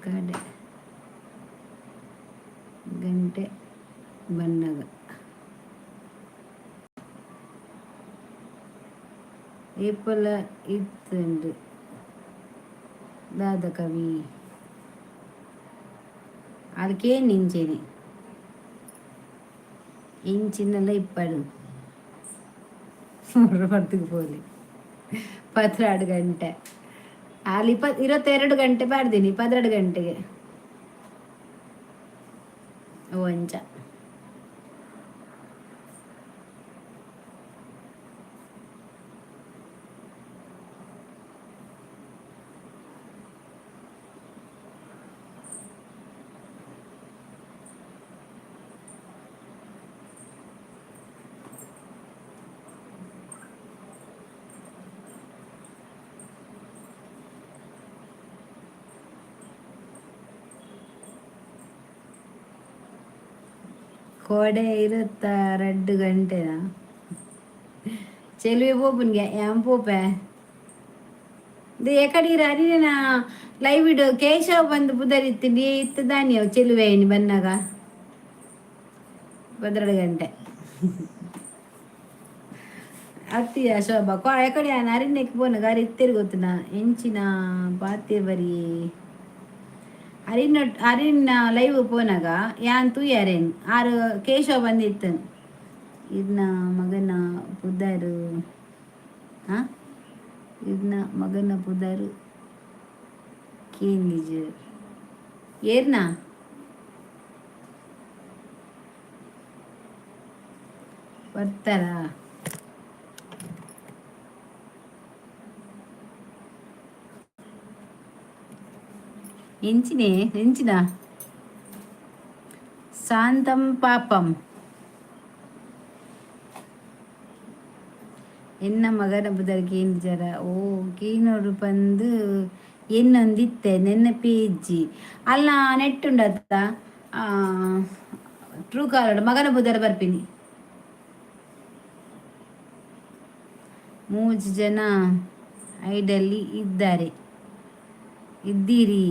ಕಡೆ ಗಂಟೆ ಬನ್ನಗ ಏಪಲ ಇತ್ತುಂಡು ದಾದ ಕವಿ ಅದಕ್ಕೆ ನಿಂಚೇನೆ ಇಂಚಿನಲ್ಲ ಇಪ್ಪಡು ಪರ್ತಕ್ಕೆ ಪೋಲಿ 12 ಗಂಟೆ ಅಲ್ಲಿ 22 ಗಂಟೆ ಪಾಡ್ದೀನಿ 12 ಗಂಟೆಗೆ ಓ ಅಂಚ. ಕೋಡೆ 22 ಗಂಟೆನಾ? ಚೆಲುವೆ ಪೋಪುನ್ಗೆ ಯಾನ್ ಪೋಪೆ ಇದು ಎಕಡೀರ ಅರಿನ ಲೈವ್ ಇಡು. ಕೇಶವ ಬಂದು ಪುದರಿತ್ತಿ ಇತ್ತು ದಾನಿ ಅವು ಚೆಲುವೆ ಇನಿ ಬನ್ನಾಗ 12 ಗಂಟೆ ಅತ್ತಿಯ ಶೋಭಾ ಕೊ ಎಕಡೆ ಯಾನ್ ಅರಿನೆಕ್ ಪೋನಗ ಅರಿ ಇತ್ತೆರ್ ಗೊತ್ತುನ ಎಂಚಿನ ಪಾತೆ ಬರಿ ಅರಿನ ಅರಿನ ಲೈವ್ ಪೋನಾಗ ಯಾನ್ ತೂಯರೇನ್ ಆರು ಕೇಶವ ಬಂದಿತ್ತು. ಇದ್ನ ಮಗನ ಪುದರು, ಹಾಂ, ಇದ್ನ ಮಗನ ಪುದರು ಕೇಂದಿಜ್ ಏರ್ನ ಬರ್ತಾರಾ? ಎಂಚಿನೆ ಎಂಚಿನ ಶಾಂತಂ ಪಾಪಂ. ಎನ್ನ ಮಗನ ಪುದರ್ ಕೇಂದಿಜರ? ಓ ಕೇನೋಡು ಪಂದು ಎನ್ನೊಂದಿತ್ತೆ ನೆನಪೇ ಇಜ್ಜಿ. ಅಲ್ಲ ನೆಟ್ಟುಂಡತ್ತ ಟ್ರೂ ಕಾಲಡ್ ಮಗನ ಪುದರ್ ಬರ್ಪಿನಿ. ಮೂಜಿ ಜನ ಐಡಲ್ಲಿ ಇದ್ದಾರೆ ಇದ್ದೀರಿ.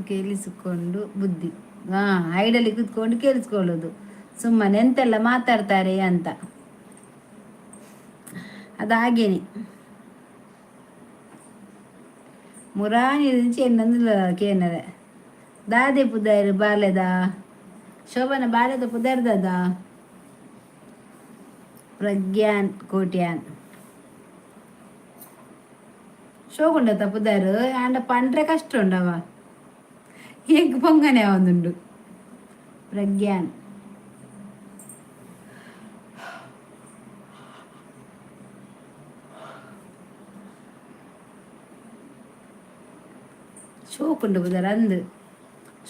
ಕೇಳಿಸಿಕೊಂಡು ಬುದ್ಧಿ. ಹಾಂ, ಐಡಲ್ಲಿ ಕೂತ್ಕೊಂಡು ಕೇಳಿಸ್ಕೊಳ್ಳೋದು ಸುಮ್ಮನೆ, ಎಂತೆಲ್ಲ ಮಾತಾಡ್ತಾರೆ ಅಂತ. ಅದಾಗೇನೆ ಮುರಾನಿ ಎನ್ನಂದಿಲ್ಲ ಕೇನರೆ. ದಾದೆ ಪುದರ್ ಬಾಲೆದ? ಶೋಭನ ಬಾಲೆದ ಪುದರ್ದದ? ಪ್ರಜ್ಞಾನ್ ಕೋಟ್ಯಾನ್. ಶೋಕುಂಡತ ಪುದರ್? ಆಂಡ ಪಂಡ್ರೆ ಕಷ್ಟ ಉಂಡವ. ಎಂಕ್ ಪೊಂಗನೆ ಒಂದುಂಡು. ಪ್ರಜ್ಞಾನ್. ಶೋಕುಂಡು ಪುದರ್ ಅಂದ್.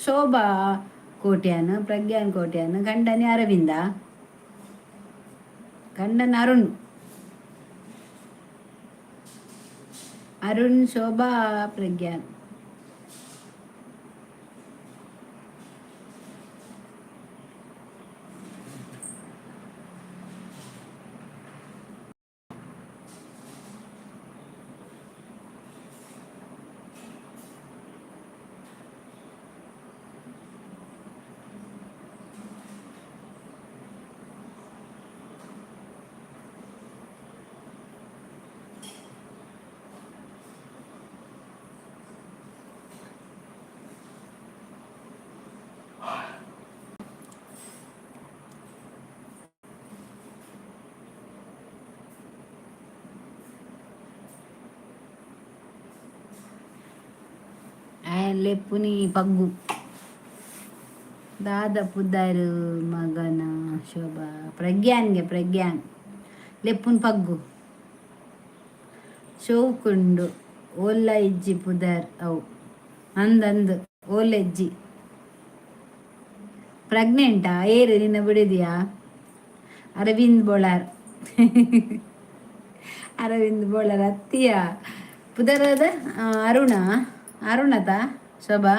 ಶೋಭಾ ಕೋಟ್ಯಾನ್, ಪ್ರಜ್ಞಾನ್ ಕೋಟ್ಯಾನ್. ಗಂಡನೆ ಅರವಿಂದ, ಗಂಡನ ಅರುಣ್. ಅರುಣ್, ಶೋಭಾ, ಪ್ರಜ್ಞಾನ್. ಲೆಪ್ಪುನಿ ಪಗ್ಗು. ದಾದ ಪುದರ್ ಮಗನ? ಶೋಭಾ ಪ್ರಜ್ಞಾನ್ಗೆ. ಪ್ರಜ್ಞಾನ್ ಲೆಪ್ಪುನ್ ಪಗ್ಗು. ಶೋಕುಂಡು. ಓಲ್ಲ ಇಜ್ಜಿ ಪುದರ್ ಅವು. ಅಂದಂದು ಓಲೆಜ್ಜಿ. ಪ್ರೆಗ್ನೆಂಟಾ? ಏರು ನಿನ್ನ ಬಿಡಿದ್ಯಾ? ಅರವಿಂದ್ ಬೋಳಾರ್. ಅರವಿಂದ್ ಬೋಳಾರ್ ಅತ್ತಿಯ ಪುದರದ? ಅರುಣ. ಅರುಣತ ಶೋಭಾ?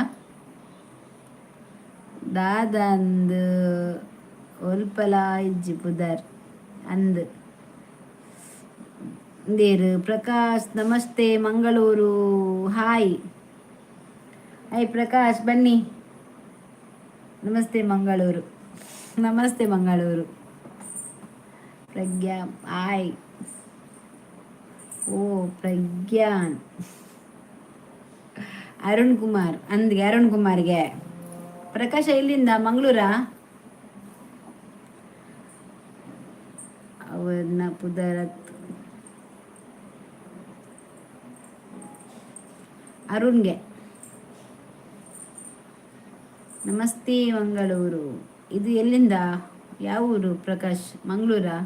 ದಾದಂದು ಒಲ್ಪಲ ಇಜ್ಜಿ ಪುದರ್ ಅಂದ್. There Prakash. Namaste Mangaluru. Hi hi Prakash, ಬನ್ನಿ. ನಮಸ್ತೆ ಮಂಗಳೂರು, ನಮಸ್ತೆ ಮಂಗಳೂರು. ಪ್ರಜ್ಞಾ ಹಾಯ್. ಓ ಪ್ರಜ್ಞಾನ್. ಅರುಣ್ ಕುಮಾರ್ ಅಂದ್ಗೆ. ಅರುಣ್ ಕುಮಾರ್ಗೆ. ಪ್ರಕಾಶ ಎಲ್ಲಿಂದ? ಮಂಗಳೂರಾ? ಅವನ ಪುದರತ್ ಅರುಣ್ಗೆ. ನಮಸ್ತೆ ಮಂಗಳೂರು. ಇದು ಎಲ್ಲಿಂದ? ಯಾವ ಊರು ಪ್ರಕಾಶ್? ಮಂಗಳೂರಾ?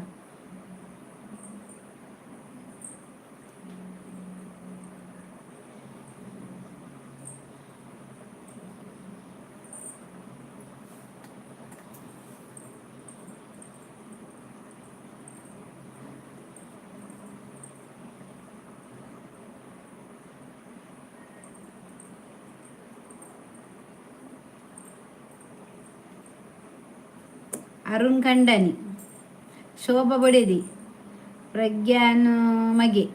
ಅರುಣ್ ಕಂಡನಿ, ಶೋಭಾ ಬಡೇದಿ, ಪ್ರಜ್ಞಾನ್ ಮಗೆ.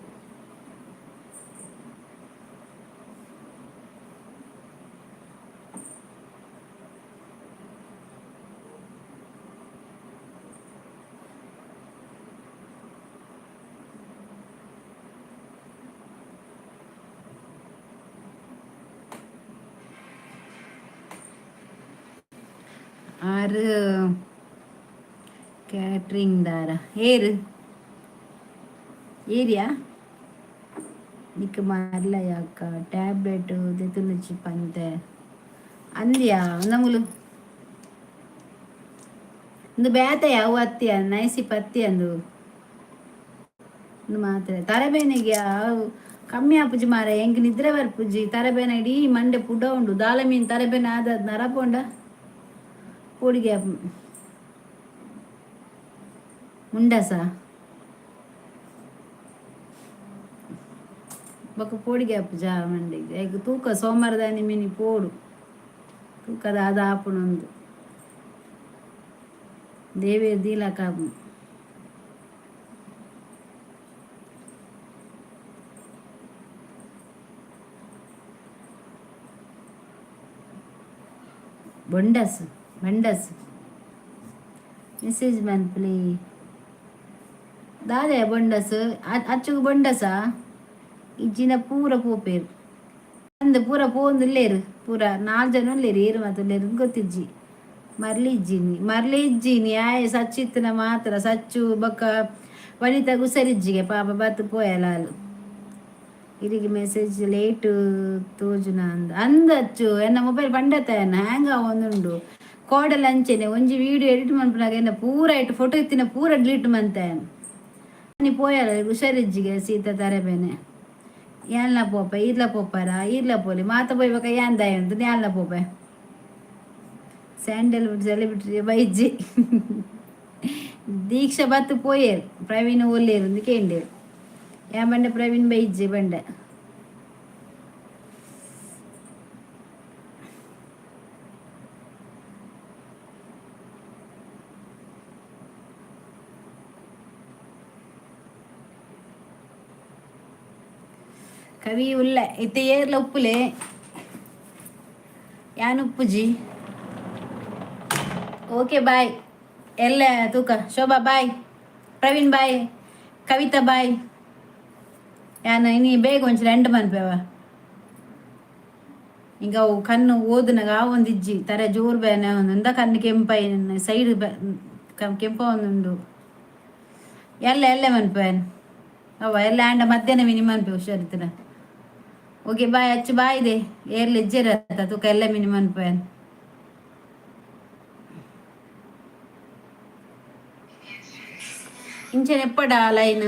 ಆರು ಕ್ಯಾಟ್ರಿಂಗ್ ದಾರ. ಏರು ಏರಿಯಾ ನಿಕ್ಕ ಮರ್ಲ ಯಾಕ? ಟ್ಯಾಬ್ಲೆಟ್ ದೆತುನುಚಿ ಪಂತೆ ಅಂದ್ಯಾ ನಮುಲು. ಇಂದು ಬೇತೆ ಯಾವ ಅತ್ತಿಯ ನೈಸಿ ಪತ್ತಿ ಅಂದು. ಇಂದು ಮಾತ್ರೆ ತರಬೇನೆಗೆ ಕಮ್ಮಿ ಆಪುಜಿ ಮಾರ. ಎಂಕ್ ನಿದ್ರೆ ಬರ್ಪುಜಿ. ತರಬೇನೆ ಇಡೀ ಮಂಡೆ ಪುಡ ಉಂಡು. ದಾಲ ಮೀನ್ ತರಬೇನೆ ಆದ ನರಪೋಂಡ ಪೋಡಿಗೆ ಮುಂಡಸ ಬೊಕ ಪೋಡಿಗೆ ಆಪುಜ ಮಂಡೆಗ್. ಐಕ್ ತೂಕ ಸೋಮವಾರದಾನಿ ಮಿನಿ ಪೋಡು. ತೂಕದ ಅದ ಆಪುನೊಂದು ದೇವೇರ್ ದೀಲಕ. ಬೊಂಡಸ್ ಬಂಡಸ್ ಮೆಸೇಜ್ ಮನ್ಪುಲಿ. ದಾದೆ ಬೊಂಡಸ್? ಅಚ್ಚುಗು ಬೊಂಡಸ ಇಜ್ಜಿನ ಪೂರ ಪೋಪೇರು ಅಂದ್ ಪೂರ ಪೋಂದುಲ್ಲೇರು. ಪೂರ ನಾಲ್ ಜನ ಉಲ್ಲೇರು. ಏರು ಮಾತ ಉಲ್ಲೇರು ಗೊತ್ತಿಜ್ಜಿ. ಮರ್ಲಿ ಇಜ್ಜಿನಿ, ಮರ್ಲಿ ಇಜ್ಜಿನಿ. ಆಯೆ ಸಚ್ಚಿತ್ತನ ಮಾತ್ರ. ಸಚ್ಚು ಬೊಕ್ಕ ವನಿತಾ ಹುಷಾರಿಜ್ಜಿಗೆ ಪಾಪ ಬತ್ತು ಪೋಯಲ ಆಲು. ಇರಿಗೆ ಮೆಸೇಜ್ ಲೇಟ್ ತೋಜುನ ಅಂದ್ ಅಂದ್ ಅಚ್ಚು. ಎನ್ನ ಮೊಬೈಲ್ ಪಂಡತ ಎನ್ನ ಹ್ಯಾಂಗ್ ಆವೊಂದುಂಡು. ಕೋಡಲ್ ಅಂಚೆನೆ ಒಂಜಿ ವಿಡಿಯೋ ಎಡಿಟ್ ಮನ್ಪುನಾಗ ಎನ್ನ ಪೂರ ಇಟ್ಟು ಫೋಟೋ ಇತ್ತಿನ ಪೂರ ಡಿಲೀಟ್ ಮಂತೆ. ನೀ ಪೋಯಲ್ಲ, ಹುಷಾರಿಜ್ಜಿಗೆ ಸೀತಾ ತರಬೇನೆ. ಯಾನ್ಲ ಪೋಪೆ, ಈರ್ಲ ಪೋಪಾರ? ಈರ್ಲ ಪೋಲಿ. ಮಾತ ಪೋಯ್ಬೇಕ ಯಾನ್ ದಾಯ ಅಂತ ಯಾನ್ಲ ಪೋಪೆ. Sandalwood celebrity ಬೈಜ್ಜಿ. ದೀಕ್ಷಾ ಬತ್ತು ಪೋಯೇರು. ಪ್ರವೀಣ್ ಒಲ್ಲೇರು ಅಂದು ಕೇಂಡೇರು. ಯಾ ಬಂಡೆ ಪ್ರವೀಣ್ ಬೈಜ್ಜಿ ಬಂಡೆ. ಕವಿ ಉಲ್ಲ ಇತ್ತೆ ಏರ್ಲ ಉಪ್ಪುಲೆ. ಯಾನ್ ಉಪ್ಪುಜಿ. ಓಕೆ, ಬಾಯ್ ಎಲ್ಲ. ತೂಕ Shobha bye, Praveen bye, Kavita bye. ಯಾನ್ ಇನಿ ಬೇಗ ಒಂಚೂರು ಎಂಡ್ ಮನ್ಪೆವ. ಈಗ ಅವು ಕಣ್ಣು ಓದುನಾಗ ಆ ಒಂದಿಜ್ಜಿ. ತರೆ ಜೋರು ಬೇನೆ ಒಂದುಂದ. ಕಣ್ಣು ಕೆಂಪೈ, ಸೈಡ್ ಕೆಂಪ ಒಂದುಂಡು. ಎಲ್ಲ ಎಲ್ಲ ಮನ್ಪೆ ಅವ ಎಲ್ಲ ಆಂಡ ಮಧ್ಯಾಹ್ನ ಮಿನಿ ಮನ್ಪೆ ಹುಷಾರಿತ್ತಿನ. ಓಕೆ, ಬಾಯ್ ಅಚ್ಚು. ಬಾಯ್ ಇದೆ. ಏರ್ಲ ಇಜ್ಜೆರ ತೂಕ ಎಲ್ಲ ಮಿನಿ ಮನ್ಪೆ. ಇಂಚನೆ ಎಪ್ಪಡ ಲೈನ್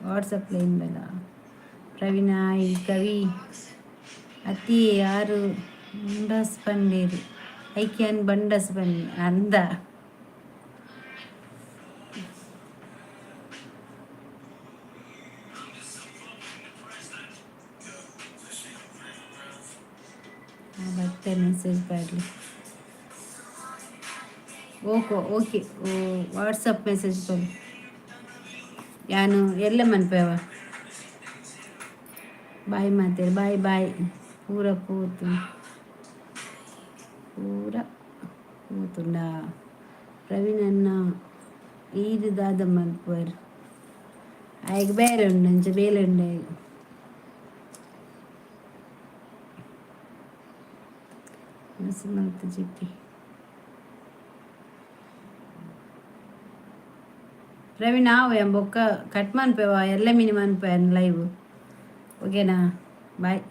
ವಾಟ್ಸಪ್ ಲೈನ್ ಬೇಡ. ಪ್ರವೀಣ ಈ ಕವಿ ಅತಿ ಆರು ಮುಂಡಸ್ ಪಂಡೇರು. I can ಬಂಡಸ್ ಬನ್ನಿ ಅಂದ. ಮತ್ತೆ ಮೆಸೇಜ್ ಬರಲಿ. ಓಕೆ ಓಕೆ, ವಾಟ್ಸಪ್ ಮೆಸೇಜ್ ಬರಲಿ. ಯಾನು ಎಲ್ಲ ಮನ್ಪೇವ. ಬಾಯ್ ಮಾತೇರು. Bye bye. ಪೂರ ಪೂತು ಪೂರ ಪೂತುಂಡ. ಪ್ರವೀಣ್ ಅಣ್ಣ ಈರು ದಾದ ಮಲ್ಪುವರ್? ಆಯ್ಗ್ ಬೇರೆ ಉಂಡು, ಅಂಚ ಬೇಲೆ ಉಂಡು ಆಯ್ಗ್. ಮಲ್ತು ಜಿಪ್ಪಿ. ಪ್ರವೀಣ್ ಆವು ಬೊಕ್ಕ ಕಟ್ ಮನ್ಪೇವ. ಎಲ್ಲ ಮಿನಿ ಮನ್ಪೆ ಲೈವ್. ಓಕೆನಾ? ಬಾಯ್.